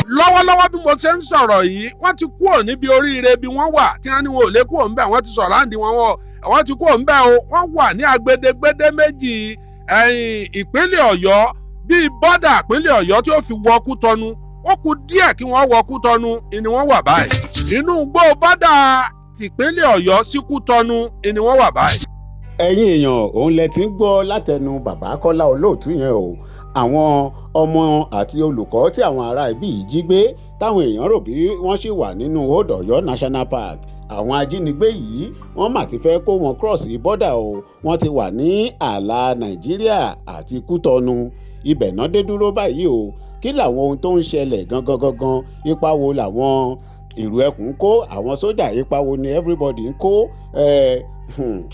Lọ́wọ́lọ́wọ́ bí mo ṣe ń sọ̀rọ̀ yìí, wọ́n ti kúrò níbi oríire bí wọ́n wà tí wọ́n ní wọn ò lè kúrò ńbẹ̀. Wọ́n ti sọ̀rọ̀ àǹdí wọn, wọ́n ti kúrò ńbẹ̀ o. Wọ́n wà ní agbedegbede méjì ẹ̀yìn ìpínlẹ̀ Ọ̀yọ́, bíi bọ́dà ìpínlẹ̀ Ọ̀yọ́ tí ó fi wọ Kútọ́nù. Ó kù díẹ̀ kí wọ́n wọ Kútọ́nù ni wọ́n wà báyìí. Inú igbó bọ́dà tìpínlẹ̀ Ọ̀yọ́ sí Kútọ́nù ni wọ́n wà báyìí. Ẹ̀yin èèyàn, òun lẹ ti ń gbọ́ látẹnu bàbá Kọ́lá Olóòtú yẹn o. Àwọn ọmọ àti olùkọ́ tí àwọn ará ibí yìí jí gbé, táwọn èèyàn rò bí wọ́n ṣì wà nínú Old Ọ̀yọ́ National Park, àwọn ajínigbé yìí, wọ́n mà ti fẹ́ kó wọn cross border o. Wọ́n ti wà ní ààlà Nàìjíríà àti Kútọ́nù, ibẹ̀ náà dé dúró báyìí o. Kí làwọn ohun tó ń ṣẹlẹ̀ gangan gangan? Ipa wo làwọn ìrù ẹkùn kó, àwọn sójà? Ipa wo ni everybody ń kó?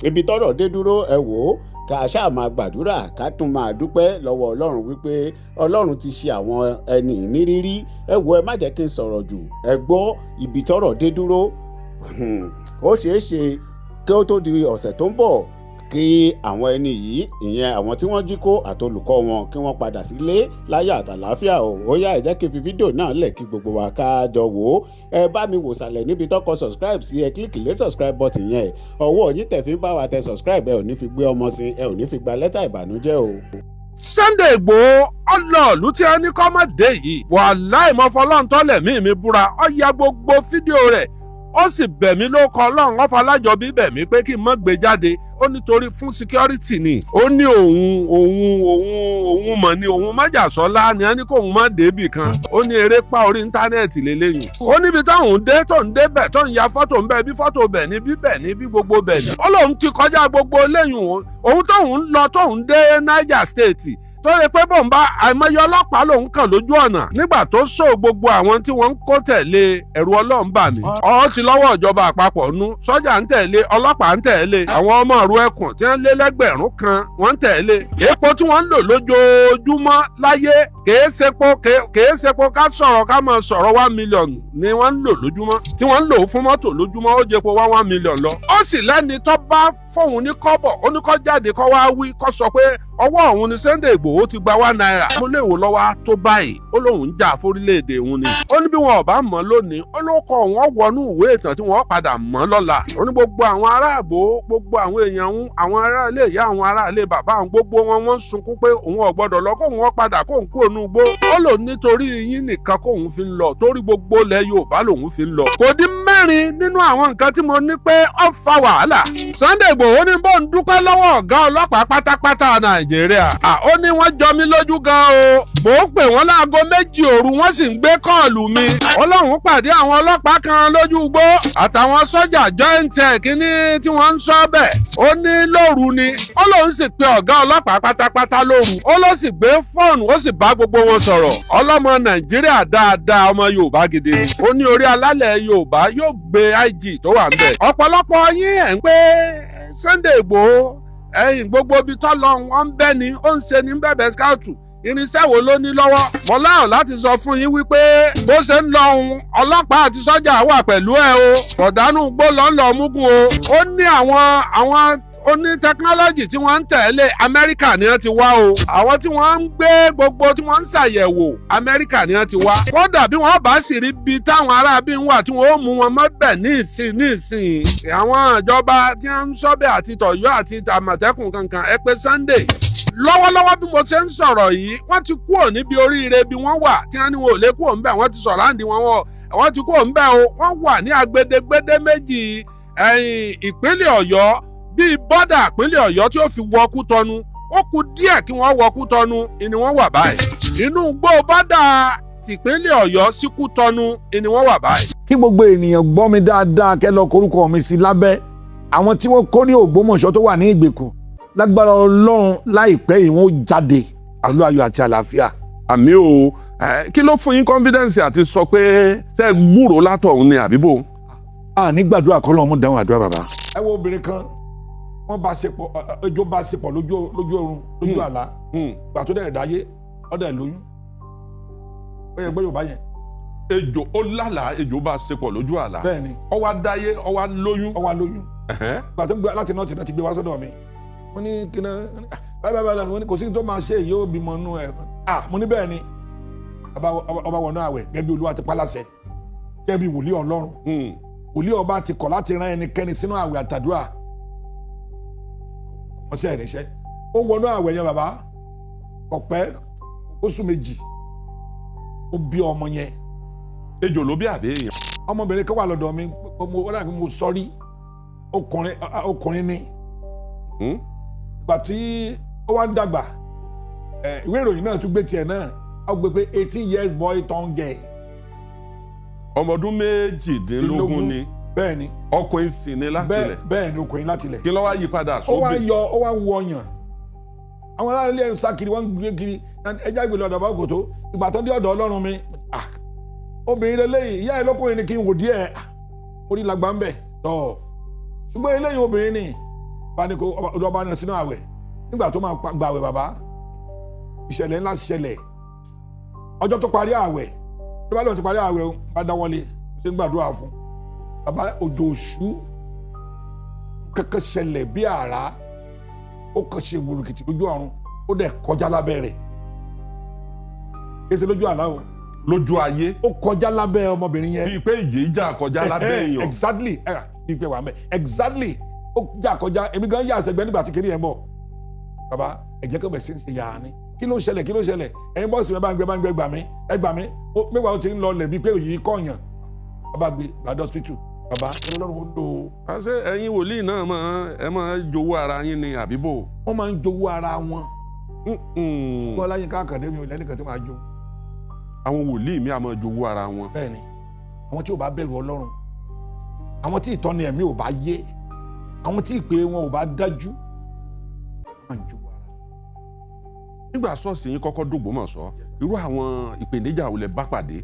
Ibi tọ́rọ̀ dé dúró, ẹ wò ó, ká ṣáà máa gbàdúrà, ká tún máa dúpẹ́ lọ́wọ́ Ọlọ́run wípé Ọlọ́run ti ṣe àwọn ẹni nírírí. Ẹ wò, ẹ má jẹ́ kí n sọ̀rọ̀ jù. Ẹ gbọ́ ibi tọ́rọ̀ dé dúró. Ó ṣeé ṣe kí ó tó di ọ̀sẹ̀ tó ń bọ̀ kí àwọn ẹni yìí, ìyẹn àwọn tí wọ́n jí kó àtolùkọ́ wọn, kí wọ́n padà sílé láyọ̀ àtàlàáfíà o. Ó yá, ẹ jẹ́ kí n fi fídíò náà lẹ̀ kí gbogbo wa ká jọ wò ó. Ẹ bá mi wò sàlẹ̀ níbi tó kọ "subscribe" sí, ẹ click lé subscribe button yẹn. Ọwọ́ yín tẹ̀ fi ń bá wa tẹ subscribe, ẹ ò ní fi gbé ọmọ sí, ẹ ò ní fi gba lẹ́tà ìbànújẹ́ o. Sunday Igboho ọlọ́ọ̀lù tí a ní kọ́ mọ̀ dé yìí, wàláì mọ́fọlọ́ntọ́lẹ̀ mí búra. Ó ya gbogbo fídíò rẹ̀, ó sì bẹ̀ mí ló kọ Ọlọ́run ọ̀fọlájọbí, bẹ̀ mí pé kí n má gbé jáde. Ó nítorí fún security ni. Ó ní òun òun òun òun mọ̀ ni òun májàsọ́lá ni a ní kóun má débì kan. Ó ní eré pa orí íńtánẹ́ẹ̀tì lélẹ́yìn. Ó níbi táwọn dé, tó ń débẹ̀, tó ń ya fọ́tò ń bẹ̀, bí fọ́tò bẹ̀ ní bí bẹ̀ ní bí gbogbo bẹ̀ ní. Ó lóun ti kọjá gbogbo lẹ́yìn òun tóun ń lọ, tóun dé Niger State, tó yẹ pé bóun bá àìmọye ọlọ́pàá lòun kàn lójú ọ̀nà nígbà tó sọ gbogbo àwọn tí wọ́n ń kó tẹ̀lé. Ẹ̀rù Ọlọ́run bà mí. Ọ ti lọ́wọ́ ìjọba àpapọ̀ nú, sọ́jà ń tẹ̀lé, ọlọ́pàá ń tẹ̀lé, àwọn ọmọ ìrù ẹkùn tí wọ́n lé lẹ́gbẹ̀rún 1 wọ́n ń tẹ̀lé. Epo tí wọ́n ń lò lójoojúmọ́ láyé, kèé sepo ká sọ̀rọ̀, ká máa sọ̀rọ̀, 1 million ni wọ́n ń lò lójúmọ́ tí wọ́n ń lò fún mọ́tò lójúmọ́. Ó jẹ́ po wá 1 million lọ. Ó sì lẹ́ni tó bá fóun ní kọ́bọ̀, ó ní kó jáde, kó wá wí, kó sọ pé ọwọ́ òun ni Sunday Igboho ti gba ₦1. Ó lè wò lọ́wọ́ tó báyìí, ó lóun ń jà fórílẹ̀-èdè òun ni. Ó ní bí wọn ò bá mọ̀ lónìí, ó ló kọ wọn wọnú ìwé ìtàn tí wọ́n padà mọ̀ lọ́la. Ó ní gbogbo àwọn aráàbò, gbogbo àwọn èèyàn òun, àwọn ará ilé ìyá, àwọn ará ilé bàbá àwọn, gbogbo wọn, wọ́n ń sunkún pé òun ò gbọ́dọ̀ lọ, kóun wọn padà, kóun kúrò ní igbó. Ó lò nítorí yín nìkan kóun fi ń lọ, torí gbogbo ilẹ̀ Yorùbá lòun fi ń lọ. Kò dín mẹ́rin nínú àwọn nǹkan tí mo ní pé ó fa wàhálà. Sunday Igboho ní bó ń dúpẹ́ lọ́wọ́ ọ̀gá ọlọ́pàá pátápátá Nàìjíríà. Ó ní wọ́n jọ mí lójú gan o. Mò ń pè wọ́n láago 2 òru, wọ́n sì ń gbé call mi. Ọlọ́run pàdé àwọn ọlọ́pàá kan lójú igbó àtàwọn sọ́jà joint kínní tí wọ́n ń sọ bẹ̀. Ó ní lóru ni. Ó lóun sì pe ọ̀gá ọlọ́pàá pátápátá lóru. Ó ló sì gbé fóònù, ó sì bá gbogbo wọn sọ̀rọ̀. Ọlọ́mọ Nàìjíríà dáadáa, ọmọ Yorùbá gidi. Ó ní orí alálẹ̀ Yorùbá yóò gbé IG tó wà ń bẹ̀. Ọ̀pọ̀lọpọ̀ yín ẹ̀ ń pé Sunday Igboho ẹ̀yìn gbogbo ibi tó lọ, wọ́n ń bẹ́ ni ó ń ṣe ní bẹ̀bẹ̀ scout. Irinṣẹ́ wo ló ní lọ́wọ́? Mo láyọ̀ láti sọ fún yín wípé bó ṣe ń lọ ohun, ọlọ́pàá àti sọ́jà wà pẹ̀lú ẹ o. Kọ̀dánù gbó lọ́nlọ́ mugun o. Ó ní àwọn oní technology tí wọ́n ń tẹ̀lé, Amẹ́ríkà ni wọ́n ti wá o. Àwọn tí wọ́n ń gbé gbogbo, tí wọ́n ń ṣàyẹ̀wò, Amẹ́ríkà ni wọ́n ti wá. Kódà bí wọ́n bá sì rí bí táwọn aráabí ń wà tí wọ́n ó mú wọn mọ́bẹ̀ ní ìsìn ní ìsìn. Àwọn ìjọba tí wọ́n ń sọ́bẹ̀ àti tọ̀yọ́ àti Àmọ̀tẹ́kùn kankan, ẹ pé Sunday. Lọ́wọ́lọ́wọ́ bí mo ṣe ń sọ̀rọ̀ yìí, wọ́n ti kúrò níbi oríire bí wọ́n wà tí wọ́n ní wọn ò lè kúrò ńbẹ̀. Wọ́n ti sọ̀rọ̀ àǹdí wọn, wọ́n ti kúrò ńbẹ̀ o. Wọ́n wà ní agbedegbede méjì ẹ̀yìn ìpínlẹ̀ Ọ̀yọ́, bíi bọ́dà ìpínlẹ̀ Ọ̀yọ́ tí ó fi wọ Kútọ́nù. Ó kù díẹ̀ kí wọ́n wọ Kútọ́nù ni wọ́n wà báyìí. Inú igbó bọ́dà tìpínlẹ̀ Ọ̀yọ́ sí Kútọ́nù ni wọ́n wà báyìí. Kí gbogbo ènìyàn gbọ́ mi dáadáa, kẹ́ lọ korúkọ mi sí lábẹ́ àwọn tí wọ́n kó ní Ògbómọ̀ṣọ́ tó wà ní ìgbèkùn. Lágbára Ọlọ́run, láìpẹ́ yìí wọ́n jáde àlọ́ ayọ̀ àti àlàáfíà. Àmín o. Kí ló fún yín confidence àti sọ pé ṣe gbúròó látọ̀hún ni àbíbò? A ní gbàdúrà kọ́ lọ́mú dáhùn àdúrà bàbá. Ẹ wo obìnrin kan, wọ́n bá ṣe pọ̀, ejò bá ṣe pọ̀ lójú oorun, lójú àlá. Gbà tó dẹ̀ dáyé, ó dẹ̀ lóyún. Ó yẹ gbé Yorùbá yẹn. Ejò, ó lálàá ejò bá ṣe pọ̀ lójú àlá. Bẹ́ẹ̀ni. Ó wá dáyé, ó wá lóyún. Ó wá lóyún. Gbà tó gbé láti náà ti gbé wá sọ́dọ̀ mi, mo ní kíná báyìí báyìí báyìí. Mo ní kò sí tó máa ṣe, yóò bímọ nú ẹ̀. Ah, mo ní bẹ́ẹ̀ ni. Ọba wọnú àwẹ̀ gẹ́gẹ́ bí Olúwa ti paláṣẹ, gẹ́gẹ́ bí wòlíì Ọlọ́run. Wòlíì ọba ti kọ̀ láti rán ẹnikẹ́ni sínú àwẹ̀ àtàdúrà, mọ́sẹ̀ ẹ̀ níṣẹ́. Ó wọnú àwẹ̀ yẹn bàbá, ọ̀pẹ́ oṣù 2, ó bí ọmọ yẹn. Ejò ló bí àbí èèyàn? Ọmọbìnrin kan wà lọ́dọ̀ mi, mo dàbí mo sọ rí, ọkùnrin ni. Ìgbà tí ó wá ń dàgbà, ìwé ìròyìn náà tún gbé tiẹ̀ náà, ó gbé pé 18 years boy turn girl. Ọmọ ọdún 18 ni. Bẹ́ẹ̀ ni. Ọkùnrin sì ni láti ilẹ̀. Bẹ́ẹ̀ ni, ọkùnrin láti ilẹ̀. Kí ló wá yí padà sóbì? Ó wá yọ, ó wá ń wọ ọyàn. Àwọn aráàlú ẹ̀ ń sá kiri, wọ́n ń gbé kiri, ẹja ìgbèlè ọ̀dọ̀ bá kò tó. Ìgbà tó dé ọ̀dọ̀ Ọlọ́run mi, obìnrin lélẹ́yìí, ìyá ẹ̀ lọ́kùnrin ni kí n wò díẹ̀, orí làgbà ń bẹ̀ tọ̀. Ṣùgbọ́n eléyìí obìnrin ni, bá ní kó ọba náà sínú àwẹ̀. Nígbà tó máa gba àwẹ̀ bàbá, ìṣẹ̀lẹ̀ ńlá ṣẹlẹ̀. Ọjọ́ tó parí àwẹ̀, tó bá lọ́ọ̀ ti parí àwẹ̀, bá dáwọ́lé, ṣe ń gbàdúrà fún. Bàbá, òjò òṣù kankan ṣẹlẹ̀ bí àrá, ó kàn ṣe wùrùkìtì lójú ọ̀run, ó dẹ̀ kọjá lábẹ́ rẹ̀. Kése lójú àlá o. Lójú ayé. Ó kọjá lábẹ́ ọmọbìnrin yẹn. Bíi pé ìjì jà kọjá lábẹ́ èèyàn. Exactly, bíi pé wà mẹ́ exactly, ó jà kọjá. Èmi gan yà sẹ́gbẹ́ nígbà tí kiri yẹn bọ̀. Bàbá, ẹ̀jẹ̀ kan bẹ̀ sí ṣe yàrá ni. Kí ló ṣẹlẹ̀, kí ló ṣẹlẹ̀? Ẹ̀yin bọ́ọ̀sì mi bá ń gbẹ, bá ń gbẹ, gbà mí, ẹ gbà mí. Mẹ́wàá ó ti ń lọ lẹ̀ bíi pé òyì kọ̀ọ̀yàn. Bàbá gbé gbàdọ̀ hospital. Bàbá, Ọlọ́run ó lò ó. Àṣé ẹ̀yin wòlíì náà máa jowó ara yín ni àbíbò? Wọ́n máa ń jowó ara wọn. Bọ́lá yín káàkiri mi ò lẹ́nìkan tí màá jó. Àwọn wòlíì mi á máa jowó ara wọn. Bẹ́ẹ̀ni, àwọn tí ò bá bẹ̀rù Ọlọ́run, àwọn tí ìtọ́ni ẹ̀mí ò bá yé, àwọn tí ìpè wọn ò bá dájú, wọ́n máa ń jowó ara wọn. Nígbà ṣọ́ọ̀ṣì yín kọ́kọ́ dògbómọ̀ṣọ́, irú àwọn ìpèníjà wo lẹ bá pàdé?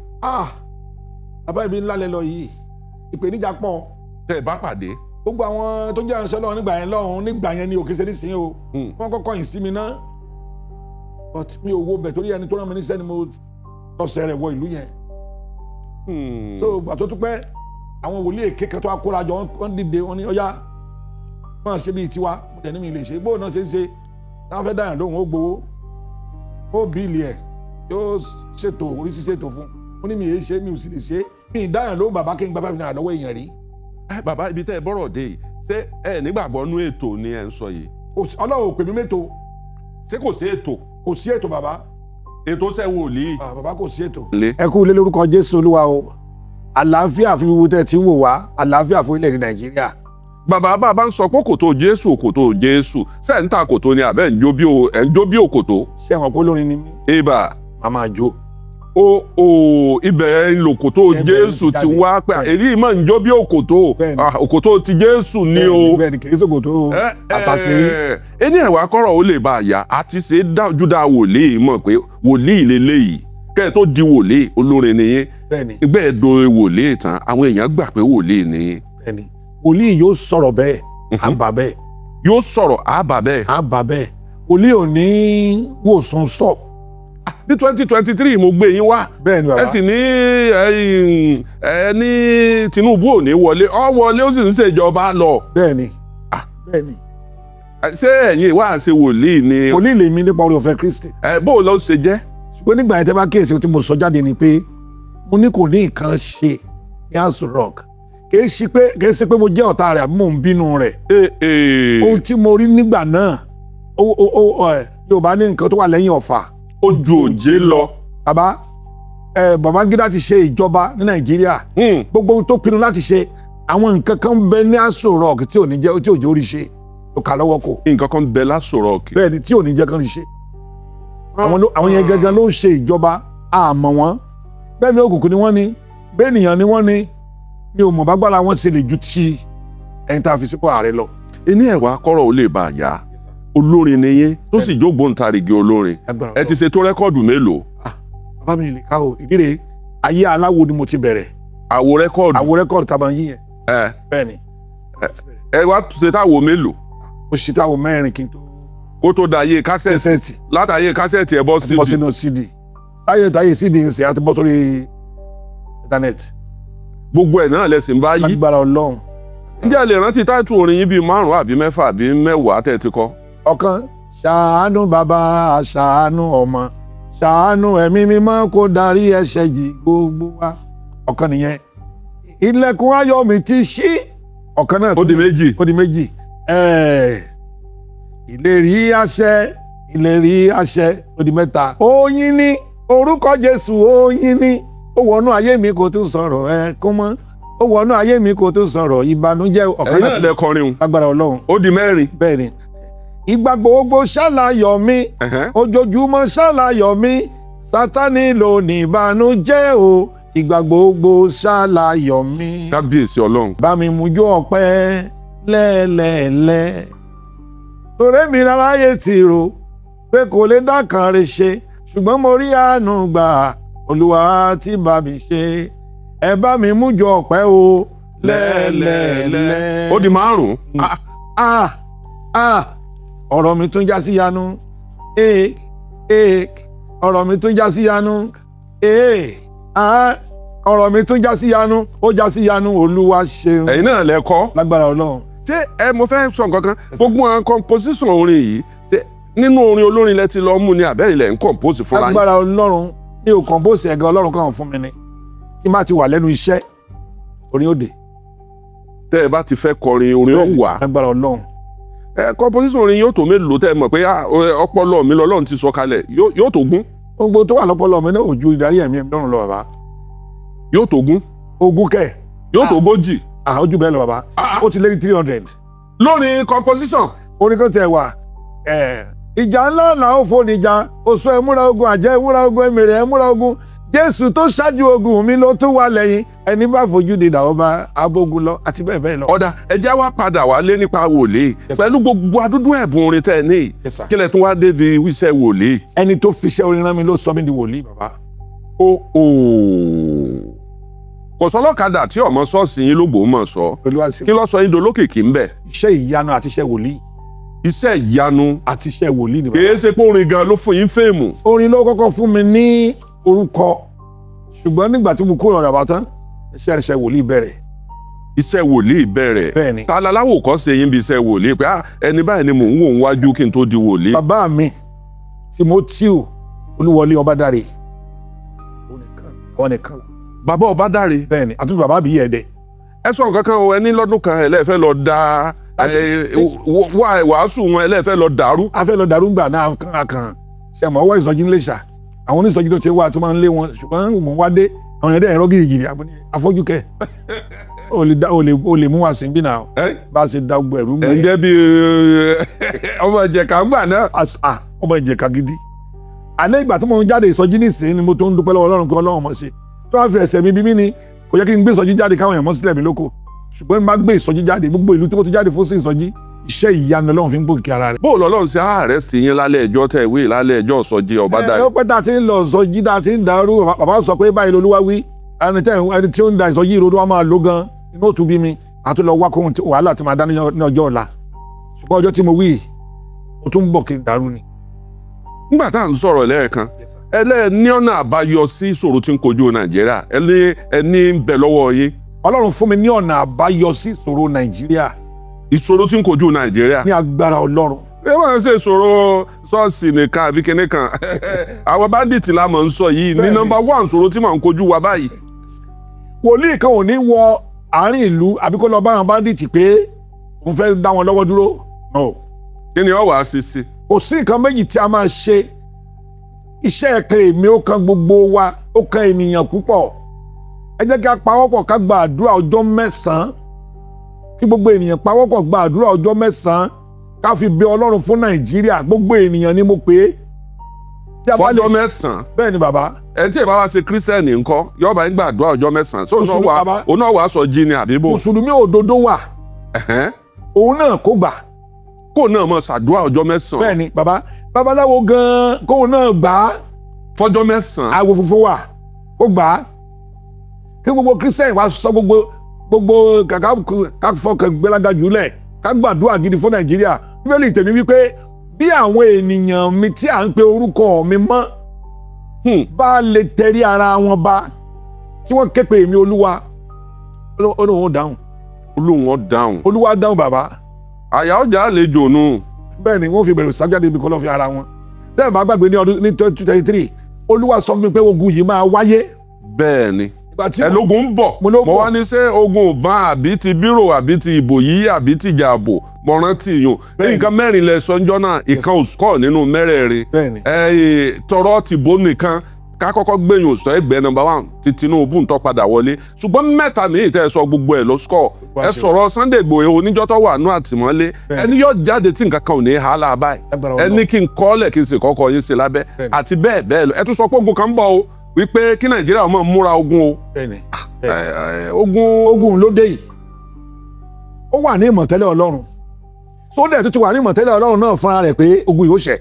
Bàbá ibi ńlá lẹ lọ yìí, ìpèníjà pọ̀. Tẹ́ ẹ bá pàdé. Gbogbo àwọn tó jẹ́ ìránṣẹ́ Ọlọ́run nígbà yẹn lọ́hùn, nígbà yẹn ni òkè ṣe nísìnyí o. Wọ́n kọ́kọ́ yìn sí mi ná. But mi ò wo bẹ̀ torí ẹni tó rán mi níṣẹ́ ni mo tọ̀sẹ̀ rẹ̀ wọ ìlú yẹn. So ìgbà tó tún pẹ́, àwọn wòlíì èké kan tó wá kóra jọ, wọ́n dìde, wọ́n ní ọ̀yá máa ṣe bíi tiwa. Mo dẹ̀ ní mi lè ṣe bóun náà ṣe ń ṣe. Táwọn fẹ́ dáyàn lóhùn, ó gbowó, ó bíìlì ẹ̀, yóò ṣètò oríṣiríṣi ètò fún un. Mo ní mi èé ṣe, mi ò sì lè ṣe. Mi ì dáyàn lóhùn bàbá kí n gba ₦5 lọ́wọ́ èèyàn rí. Bàbá, ibi tẹ́ ẹ bọ́rọ̀ dé yìí, ṣé ẹ nígbàgbọ́ nú ètò ni ẹ ń sọ yìí? Ọlọ́run ò pè mí mẹ́tò. Ṣé kò sí ètò? Kò sí ètò bàbá. Ètò ṣe wòlíì. Bàbá, kò sí ètò. Ẹ kú ilé lórúkọ Jésù Olúwa o. Àlàáfíà fún gbogbo tẹ́ ti ń wò wá, àlàáfíà fún orílẹ̀-èdè Nàìjíríà. Bàbá, bàbá ń sọ pé kòtò Jésù, kòtò Jésù, ṣé ń ta kòtò ni àbẹ́ ń jó bí òkòtò? Ṣé àwọn kó lórin ni mí? Ibà. Màá máa jó. O ibẹ̀ ń lo kòtò Jésù ti wá pé èyí máa ń jó bí òkòtò, òkòtò ti Jésù ni o. Bẹ́ẹ̀ni, kì í ṣòkòtò àtàṣírí. Ẹni ẹ̀wà kọ́rọ̀ ó lè bá a yá àti ṣe dájúdá wòlíì mọ̀ pé wòlíì lélẹ́yìí. Kẹ́ ẹ tó di wòlíì, olórin nìyẹn. Bẹ́ẹ̀ni. Ìgbẹ́ ẹ̀ do wòlíì tán, àwọn èèyàn gbà pé wòlíì nìyẹn. Bẹ́ẹ̀ni, wòlíì yóò sọ̀rọ̀ bẹ́ẹ̀, á bà bẹ́ẹ̀. Yóò sọ̀rọ̀, á bà bẹ́ẹ̀. Á bà bẹ́ẹ̀. Wòlíì ò ní wòsàn sọ. Ní 2023 mo gbé yín wá. Bẹ́ẹ̀ni bàbá. Ẹ sì ní ẹ ní Tinubu ò ní wọlé, ọ wọlé, ó sì ń ṣèjọba lọ. Bẹ́ẹ̀ni. Bẹ́ẹ̀ni. Ṣé ẹ̀yin wá ṣe wòlíì ni? Wòlíì lèmi nípa oore ọ̀fẹ́ Kristi. Ẹ bó ló ṣe jẹ́? Ṣùgbọ́n nígbà yẹn tẹ́ bá kíyèsí ohun tí mo sọ jáde ni pé mo ní kò ní nǹkan ṣe ní Aso Rock. Kì í ṣe pé mo jẹ́ ọ̀tá rẹ̀ àbí mò ń bínú rẹ̀. Ohun tí mo rí nígbà náà, Yorùbá ní nǹkan tó wà lẹ́yìn ọ̀fà. Ó ju òjé lọ. Bàbá, Babangida ti ṣe ìjọba ní Nàìjíríà. Gbogbo ohun tó pinnu láti ṣe, àwọn nǹkan kan bẹ ní Aso Rock tí ò ní jẹ́, tí ò jẹ́ orí ṣe, tó kà lọ́wọ́ kò. Nǹkan kan bẹ l'Aso Rock. Bẹ́ẹ̀ni, tí ò ní jẹ́ kán rí ṣe. Àwọn yẹn gangan ló ń ṣe ìjọba, àmọ́ wọn. Bẹ́ẹ̀ ni òkùnkùn ni wọ́n ní, bẹ́ẹ̀ ènìyàn ni wọ́n ní. Mi ò mọ̀ bá gbára wọn ṣe lè ju ti ẹni tá a fi sípò ààrẹ lọ. Inú ẹ̀wà kọ́rọ̀ ó lè bá a yá. Olórin ni yín tó sì jógbóǹtarìgì olórin. Ẹ ti ṣe tó rẹ́kọ̀dù mélòó? Bàbá mi lè ká o, ìdí rèé, ayé aláwo ni mo ti bẹ̀rẹ̀. Àwo rẹ́kọ̀dù. Àwo rẹ́kọ̀dù tá a máa ń yí yẹn. Bẹ́ẹ̀ni. Ẹ wá ṣe táwo mélòó? Mo ṣe táwo 4 kí n tó. Kó tó da ayé kásẹ̀tì. Látàyé kásẹ̀tì ẹ bọ́ CD. Bọ́ sínú CD. Táyé CD ń ṣe àti bọ́ sórí íńtánẹ́ẹ̀tì. Gbogbo ẹ̀ náà lẹ̀sìn bá yí. Lágbára Ọlọ́run. Ǹjẹ́ ẹ lè rántí táìtù orin yín bíi 5 àbí 6 àbí 10 tẹ́ ẹ ti kọ? Ọ̀kan, ṣàánú bàbá, ṣàánú ọmọ, Ṣàánú ẹ̀mí mímọ́ kó darí ẹ̀ṣẹ̀ jì gbogbo wa. Ọ̀kan nìyẹn. Ilẹ̀kùn ayọ̀ mi ti ṣí. Ọ̀kan náà Ó di méjì. Ó di méjì. Ìlérí àṣẹ, ìlérí àṣẹ, ó di mẹ́ta. Oyin ní orúkọ Jésù, oyin ní ó wọnú ayé mi kò tún sọ̀rọ̀ ẹkún mọ́, ó wọnú ayé mi kò tún sọ̀rọ̀ ìbànújẹ́. Ọ̀kan Ẹ̀yin náà lẹ kọrin o. Lágbára Ọlọ́run. Ó di mẹ́rin. Bẹ́ẹ̀ ni. Ìgbà gbogbo ṣàlàyọ̀ mi, ojoojúmọ́ ṣàlàyọ̀ mi, Sátánì ló ní ìbànújẹ́ o, ìgbà gbogbo ṣàlàyọ̀ mi. Kábíyèsí Ọlọ́run. Bá mi mú jó ọpẹ́ lẹ́ẹ̀lẹ́ẹ̀lẹ́. Torí mi ráráyé ti rò pé kò lè dákan rè ṣe, ṣùgbọ́n mo rí àánú gbà, Olúwa ti bá mi ṣe. Ẹ bá mi mú jó ọpẹ́ o lẹ́ẹ̀lẹ́ẹ̀lẹ́. Ó di márùn-ún. Ah ah, ọ̀rọ̀ mi tún já sí yanu. Ee ee, ọ̀rọ̀ mi tún já sí yanu. Ee ah, ọ̀rọ̀ mi tún já sí yanu, ó já sí yanu, Olúwa ṣeun. Ẹ̀yin náà lẹ kọ. Lágbára Ọlọ́run. Ṣé ẹ mo fẹ́ sọ nǹkan kan, gbogbo àwọn composition orin yìí, ṣé nínú orin olórin lẹ ti lọ mú ni àbẹ́rẹ́ ilẹ̀ ń compose fúnra yín? Lágbára Ọlọ́run, mi ò compose ẹ̀gẹ́, Ọlọ́run kàn fún mi ni. Tí n bá ti wà lẹ́nu iṣẹ́, orin ó dé. Tẹ́ ẹ bá ti fẹ́ kọrin, orin ó wà. Lágbára Ọlọ́run. Ẹ composition orin yóò tó mélòó tẹ́ ẹ mọ̀ pé ọpọlọ mi lọ́lọ́run ti sọ kalẹ̀, yóò tó gún? Gbogbo tó wà lọ́pọlọ mi náà ò ju ìdarí ẹ̀mí Ọlọ́run lọ bàbá. Yóò tó gún? Ogún kẹ̀. Yóò tó ogójì? Ó jù bẹ́ẹ̀ lọ bàbá, ó ti lé ní 300. Lórí composition. Orin kan tiẹ̀ wà, ìjà ńlá là ó fò níjà, oṣù ẹ múra ogun, àjẹ́ ẹ múra ogun, ẹmèrè ẹ múra ogun, Jésù tó ṣáájú ogun mi ló tún wà lẹ́yìn, ẹni bá fojú di ìdàwọ́ bá abógun lọ, àti bẹ́ẹ̀ bẹ́ẹ̀ lọ. Ọ̀dà, ẹja wá padà wálé nípa wòlíì. Pẹ̀lú gbogbo adúdú ẹ̀bùn orin tẹ́ ẹ ní, Yes, sir. kí lẹ tún wá débi iṣẹ́ wòlíì? Ẹni tó fiṣẹ́ orin rán mi ló sọ mí di wòlíì bàbá. Ó ó, kò sọlọ́kadà tí ọmọ ṣọ́ọ̀ṣì yín l'Ógbómọ̀ṣọ́. Pẹ̀lú àṣẹ. Kí ló sọ yín dolókìkí ń bẹ̀? Iṣẹ́ ìyanu àti iṣẹ́ wòlíì. Iṣẹ́ ìyanu. Àti iṣẹ́ wòlíì ni bàbá. Kìí ṣe pé orin gan ló fún yín fame? Orin ló kọ́kọ́ fún mi ní orúkọ, ṣùgbọ́n nígbà tí mo kúrò ọ̀rọ̀ àbátán, iṣẹ́ wòlíì bẹ̀rẹ̀. Iṣẹ́ wòlíì bẹ̀rẹ̀. Bẹ́ẹ̀ni. Ta laláwò kọ́ ṣe yín bí iṣẹ́ wòlíì pé ẹni báyìí ni mò ń wò ń wájú kí n tó di wòlíì? Bàbá mi Timothy Olúwọlé Ọbádáre, àwọn nìkan. Bàbá Ọbádáre. Bẹ́ẹ̀ni, àti bàbá àbí ẹ̀dẹ. Ẹ sọ nǹkan kan o, ẹni lọ́dún kan ẹlẹ́fẹ́ lọ da wàásù wọn, ẹlẹ́fẹ́ lọ dàrú. A fẹ́ lọ dàrú gbà náà kàn ṣe àmọ́ ọwọ́ ìsọjí ń lè ṣà àwọn onísọjí tó ti wá tó máa ń lé wọn, ṣùgbọ́n mò ń wá dé àwọn ẹ̀dẹ́ ẹ̀rọ gírígírí afọ́jú kẹ o lè mú wa sí bí náà bá a ṣe da gbogbo ẹ̀rú Ẹ̀ ń mọ́. jẹ́ bí ọmọ Ìjẹ̀ka ń gbà náà. Ọmọ Ìjẹ̀ka gidi. Alẹ́ ìgbà tí mo ń jáde ìsọjí nísìnyí ni mo tó ń dúpẹ́ lọ́wọ́ Ọlọ́run pé Ọlọ́run mọ̀ ṣe tó wá fi ẹsẹ̀ mi bí mí ni kò yẹ kí n gbé ìsọjí jáde káwọn èèyàn mọ́ sílẹ̀ mi lóko, ṣùgbọ́n n bá gbé ìsọjí jáde, gbogbo ìlú tí mo ti jáde fún sí ìsọjí, iṣẹ́ ìyanu Ọlọ́run fi ń gbòkè ara rẹ̀. Bó lọ́lọ́run ṣe arrest yín lálẹ́ ẹjọ́ tẹ̀ wí lálẹ́ ẹjọ́ ìsọjí Ọbádáre? Ẹ ó pẹ́ tá a ti ń lọ ìsọjí tá a ti ń dàrú, bàbá sọ pé báyìí lolúwa wí, ẹni tí ó ń da ìsọjí ìrònú wa máa lò gan inú òtún bí mi àti lọ wá kóhun wàhálà tí máa dá ní ọjọ́ ọ̀la, ṣùgbọ́n ọjọ́ tí mo wí mo tún ń bọ̀ kí n dàrú ni. Nígbà tá à ń sọ̀rọ̀ lẹ́ẹ̀kan, ẹlẹ́ẹ̀ ní ọ̀nà àbáyọ sí ìṣòro tí ń kojú Nàìjíríà, ẹni ń bẹ lọ́wọ́ yín. Ọlọ́run fún mi ní ọ̀nà àbáyọ sí ìṣòro Nàìjíríà. Ìṣòro tí ń kojú Nàìjíríà. Ní agbára Ọlọ́run. Ẹ wọ́n ṣe ìṣòro ṣọ́ọ̀ṣì nìkan àbí kinní kan, àwọn bandit la mọ̀ ń sọ yìí ní number one ìṣòro tí mò ń kojú wa báyìí. Wòlíì kan ò ní wọ àárín ìlú àbí kó lọ bá àwọn bandit pé òun fẹ́ dá wọn lọ́wọ́ dúró. No. Kí ni ó wàá ṣe sí? Kò sí nǹkan méjì tí a máa ṣe. Iṣẹ́ ẹ̀kan èmi ó kan gbogbo wa, ó kan ènìyàn púpọ̀. Ẹ jẹ́ kí a pawọ́pọ̀ ká gba àdúrà ọjọ́ 9, kí gbogbo ènìyàn pawọ́pọ̀ gba àdúrà ọjọ́ 9 ká fi bẹ Ọlọ́run fún Nàìjíríà. Gbogbo ènìyàn ni mo pè é. Fọjọ́ 9? Bẹ́ẹ̀ ni bàbá. Ẹ tí ì bá wá ṣe kírísítẹ́nì ńkọ́, yóò bá ń gbàdúrà ọjọ́ 9, so òun náà wàá sọ jí ni àbí bò? Mùsùlùmí òdodo wà, òun náà kó gbà. Kó náà mọ ṣàdúrà ọjọ́ 9. Bẹ́ẹ̀ ni bàbá, babaláwo gan-an kóun náà gbà á. Fọjọ́ 9. Àwọ̀ funfun wà, kó gbà á. Kí gbogbo kírísítẹ́nì wá sọ gbogbo kàkà ká fọkàn gbéraga jùlẹ̀ ká gbàdúrà gidi fún Nàìjíríà. Bíbélì tèmi wípé bí àwọn ènìyàn mi tí à ń pe orúkọ mi mọ́ bá lè tẹrí ara wọn bá tí wọ́n ké pe èmi Olúwa, Olóhùn dáhùn. Olóhùn dáhùn. Olúwa dáhùn bàbá. Àyà ọjà àlejò nù. Bẹ́ẹ̀ ni wọ́n fi bẹ̀rù sájáde ibi kan lọ́ fi ara wọn. Sẹ́yìn bá gbàgbé ní ọdún ní 2023 Olúwa sọ fún mi pé ogun yìí máa wáyé. Bẹ́ẹ̀ ni. Ìgbà tí Ẹ lógun ń bọ̀. Mo ló Mo bọ̀. wá ní ṣé ogun ìbọn àbí ti bírò àbí ti ìbò yìí àbí ti ìjà ààbò? Mo rántí yùn. Bẹ́ẹ̀ni. Nǹkan mẹ́rin lẹ sọ ńjọ́ náà, ìkan ò score nínú mẹ́rẹ̀ẹ̀rin. Bẹ́ẹ̀ni. Ẹ tọrọ tìbó nìkan ká kọ́kọ́ gbẹ̀yìn òsọ ẹgbẹ́ number one ti Tinubu ń tọ́ padà wọlé, ṣùgbọ́n mẹ́ta míì tẹ́ ẹ sọ gbogbo ẹ̀ ló score. Ẹ sọ̀rọ̀ Sunday Igboho oníjọ́ tó wà nú àtìmọ́lé, ẹni yóò jáde tí nǹkan kan ò ní há láà báyìí. Lágbára Ẹni Ọlọ́run. kí n kọ́lẹ̀ kí n sì kọ́kọ́ yín sí lábẹ́ àti bẹ́ẹ̀ bẹ́ẹ̀ lọ. Ẹ tún sọ pé ogun kan ń bọ̀ o, wípé kí Nàìjíríà máa múra ogun o. Bẹ́ẹ̀ni. Ẹ, ẹ, ogun. Ogun ló dé yìí, ó wà ní ìmọ̀tẹ́lẹ̀ Ọlọ́run, sódẹ̀ tó ti wà ní ìmọ̀tẹ́lẹ̀ Ọlọ́run náà fúnra rẹ̀ pé ogun yìí ó ṣẹ.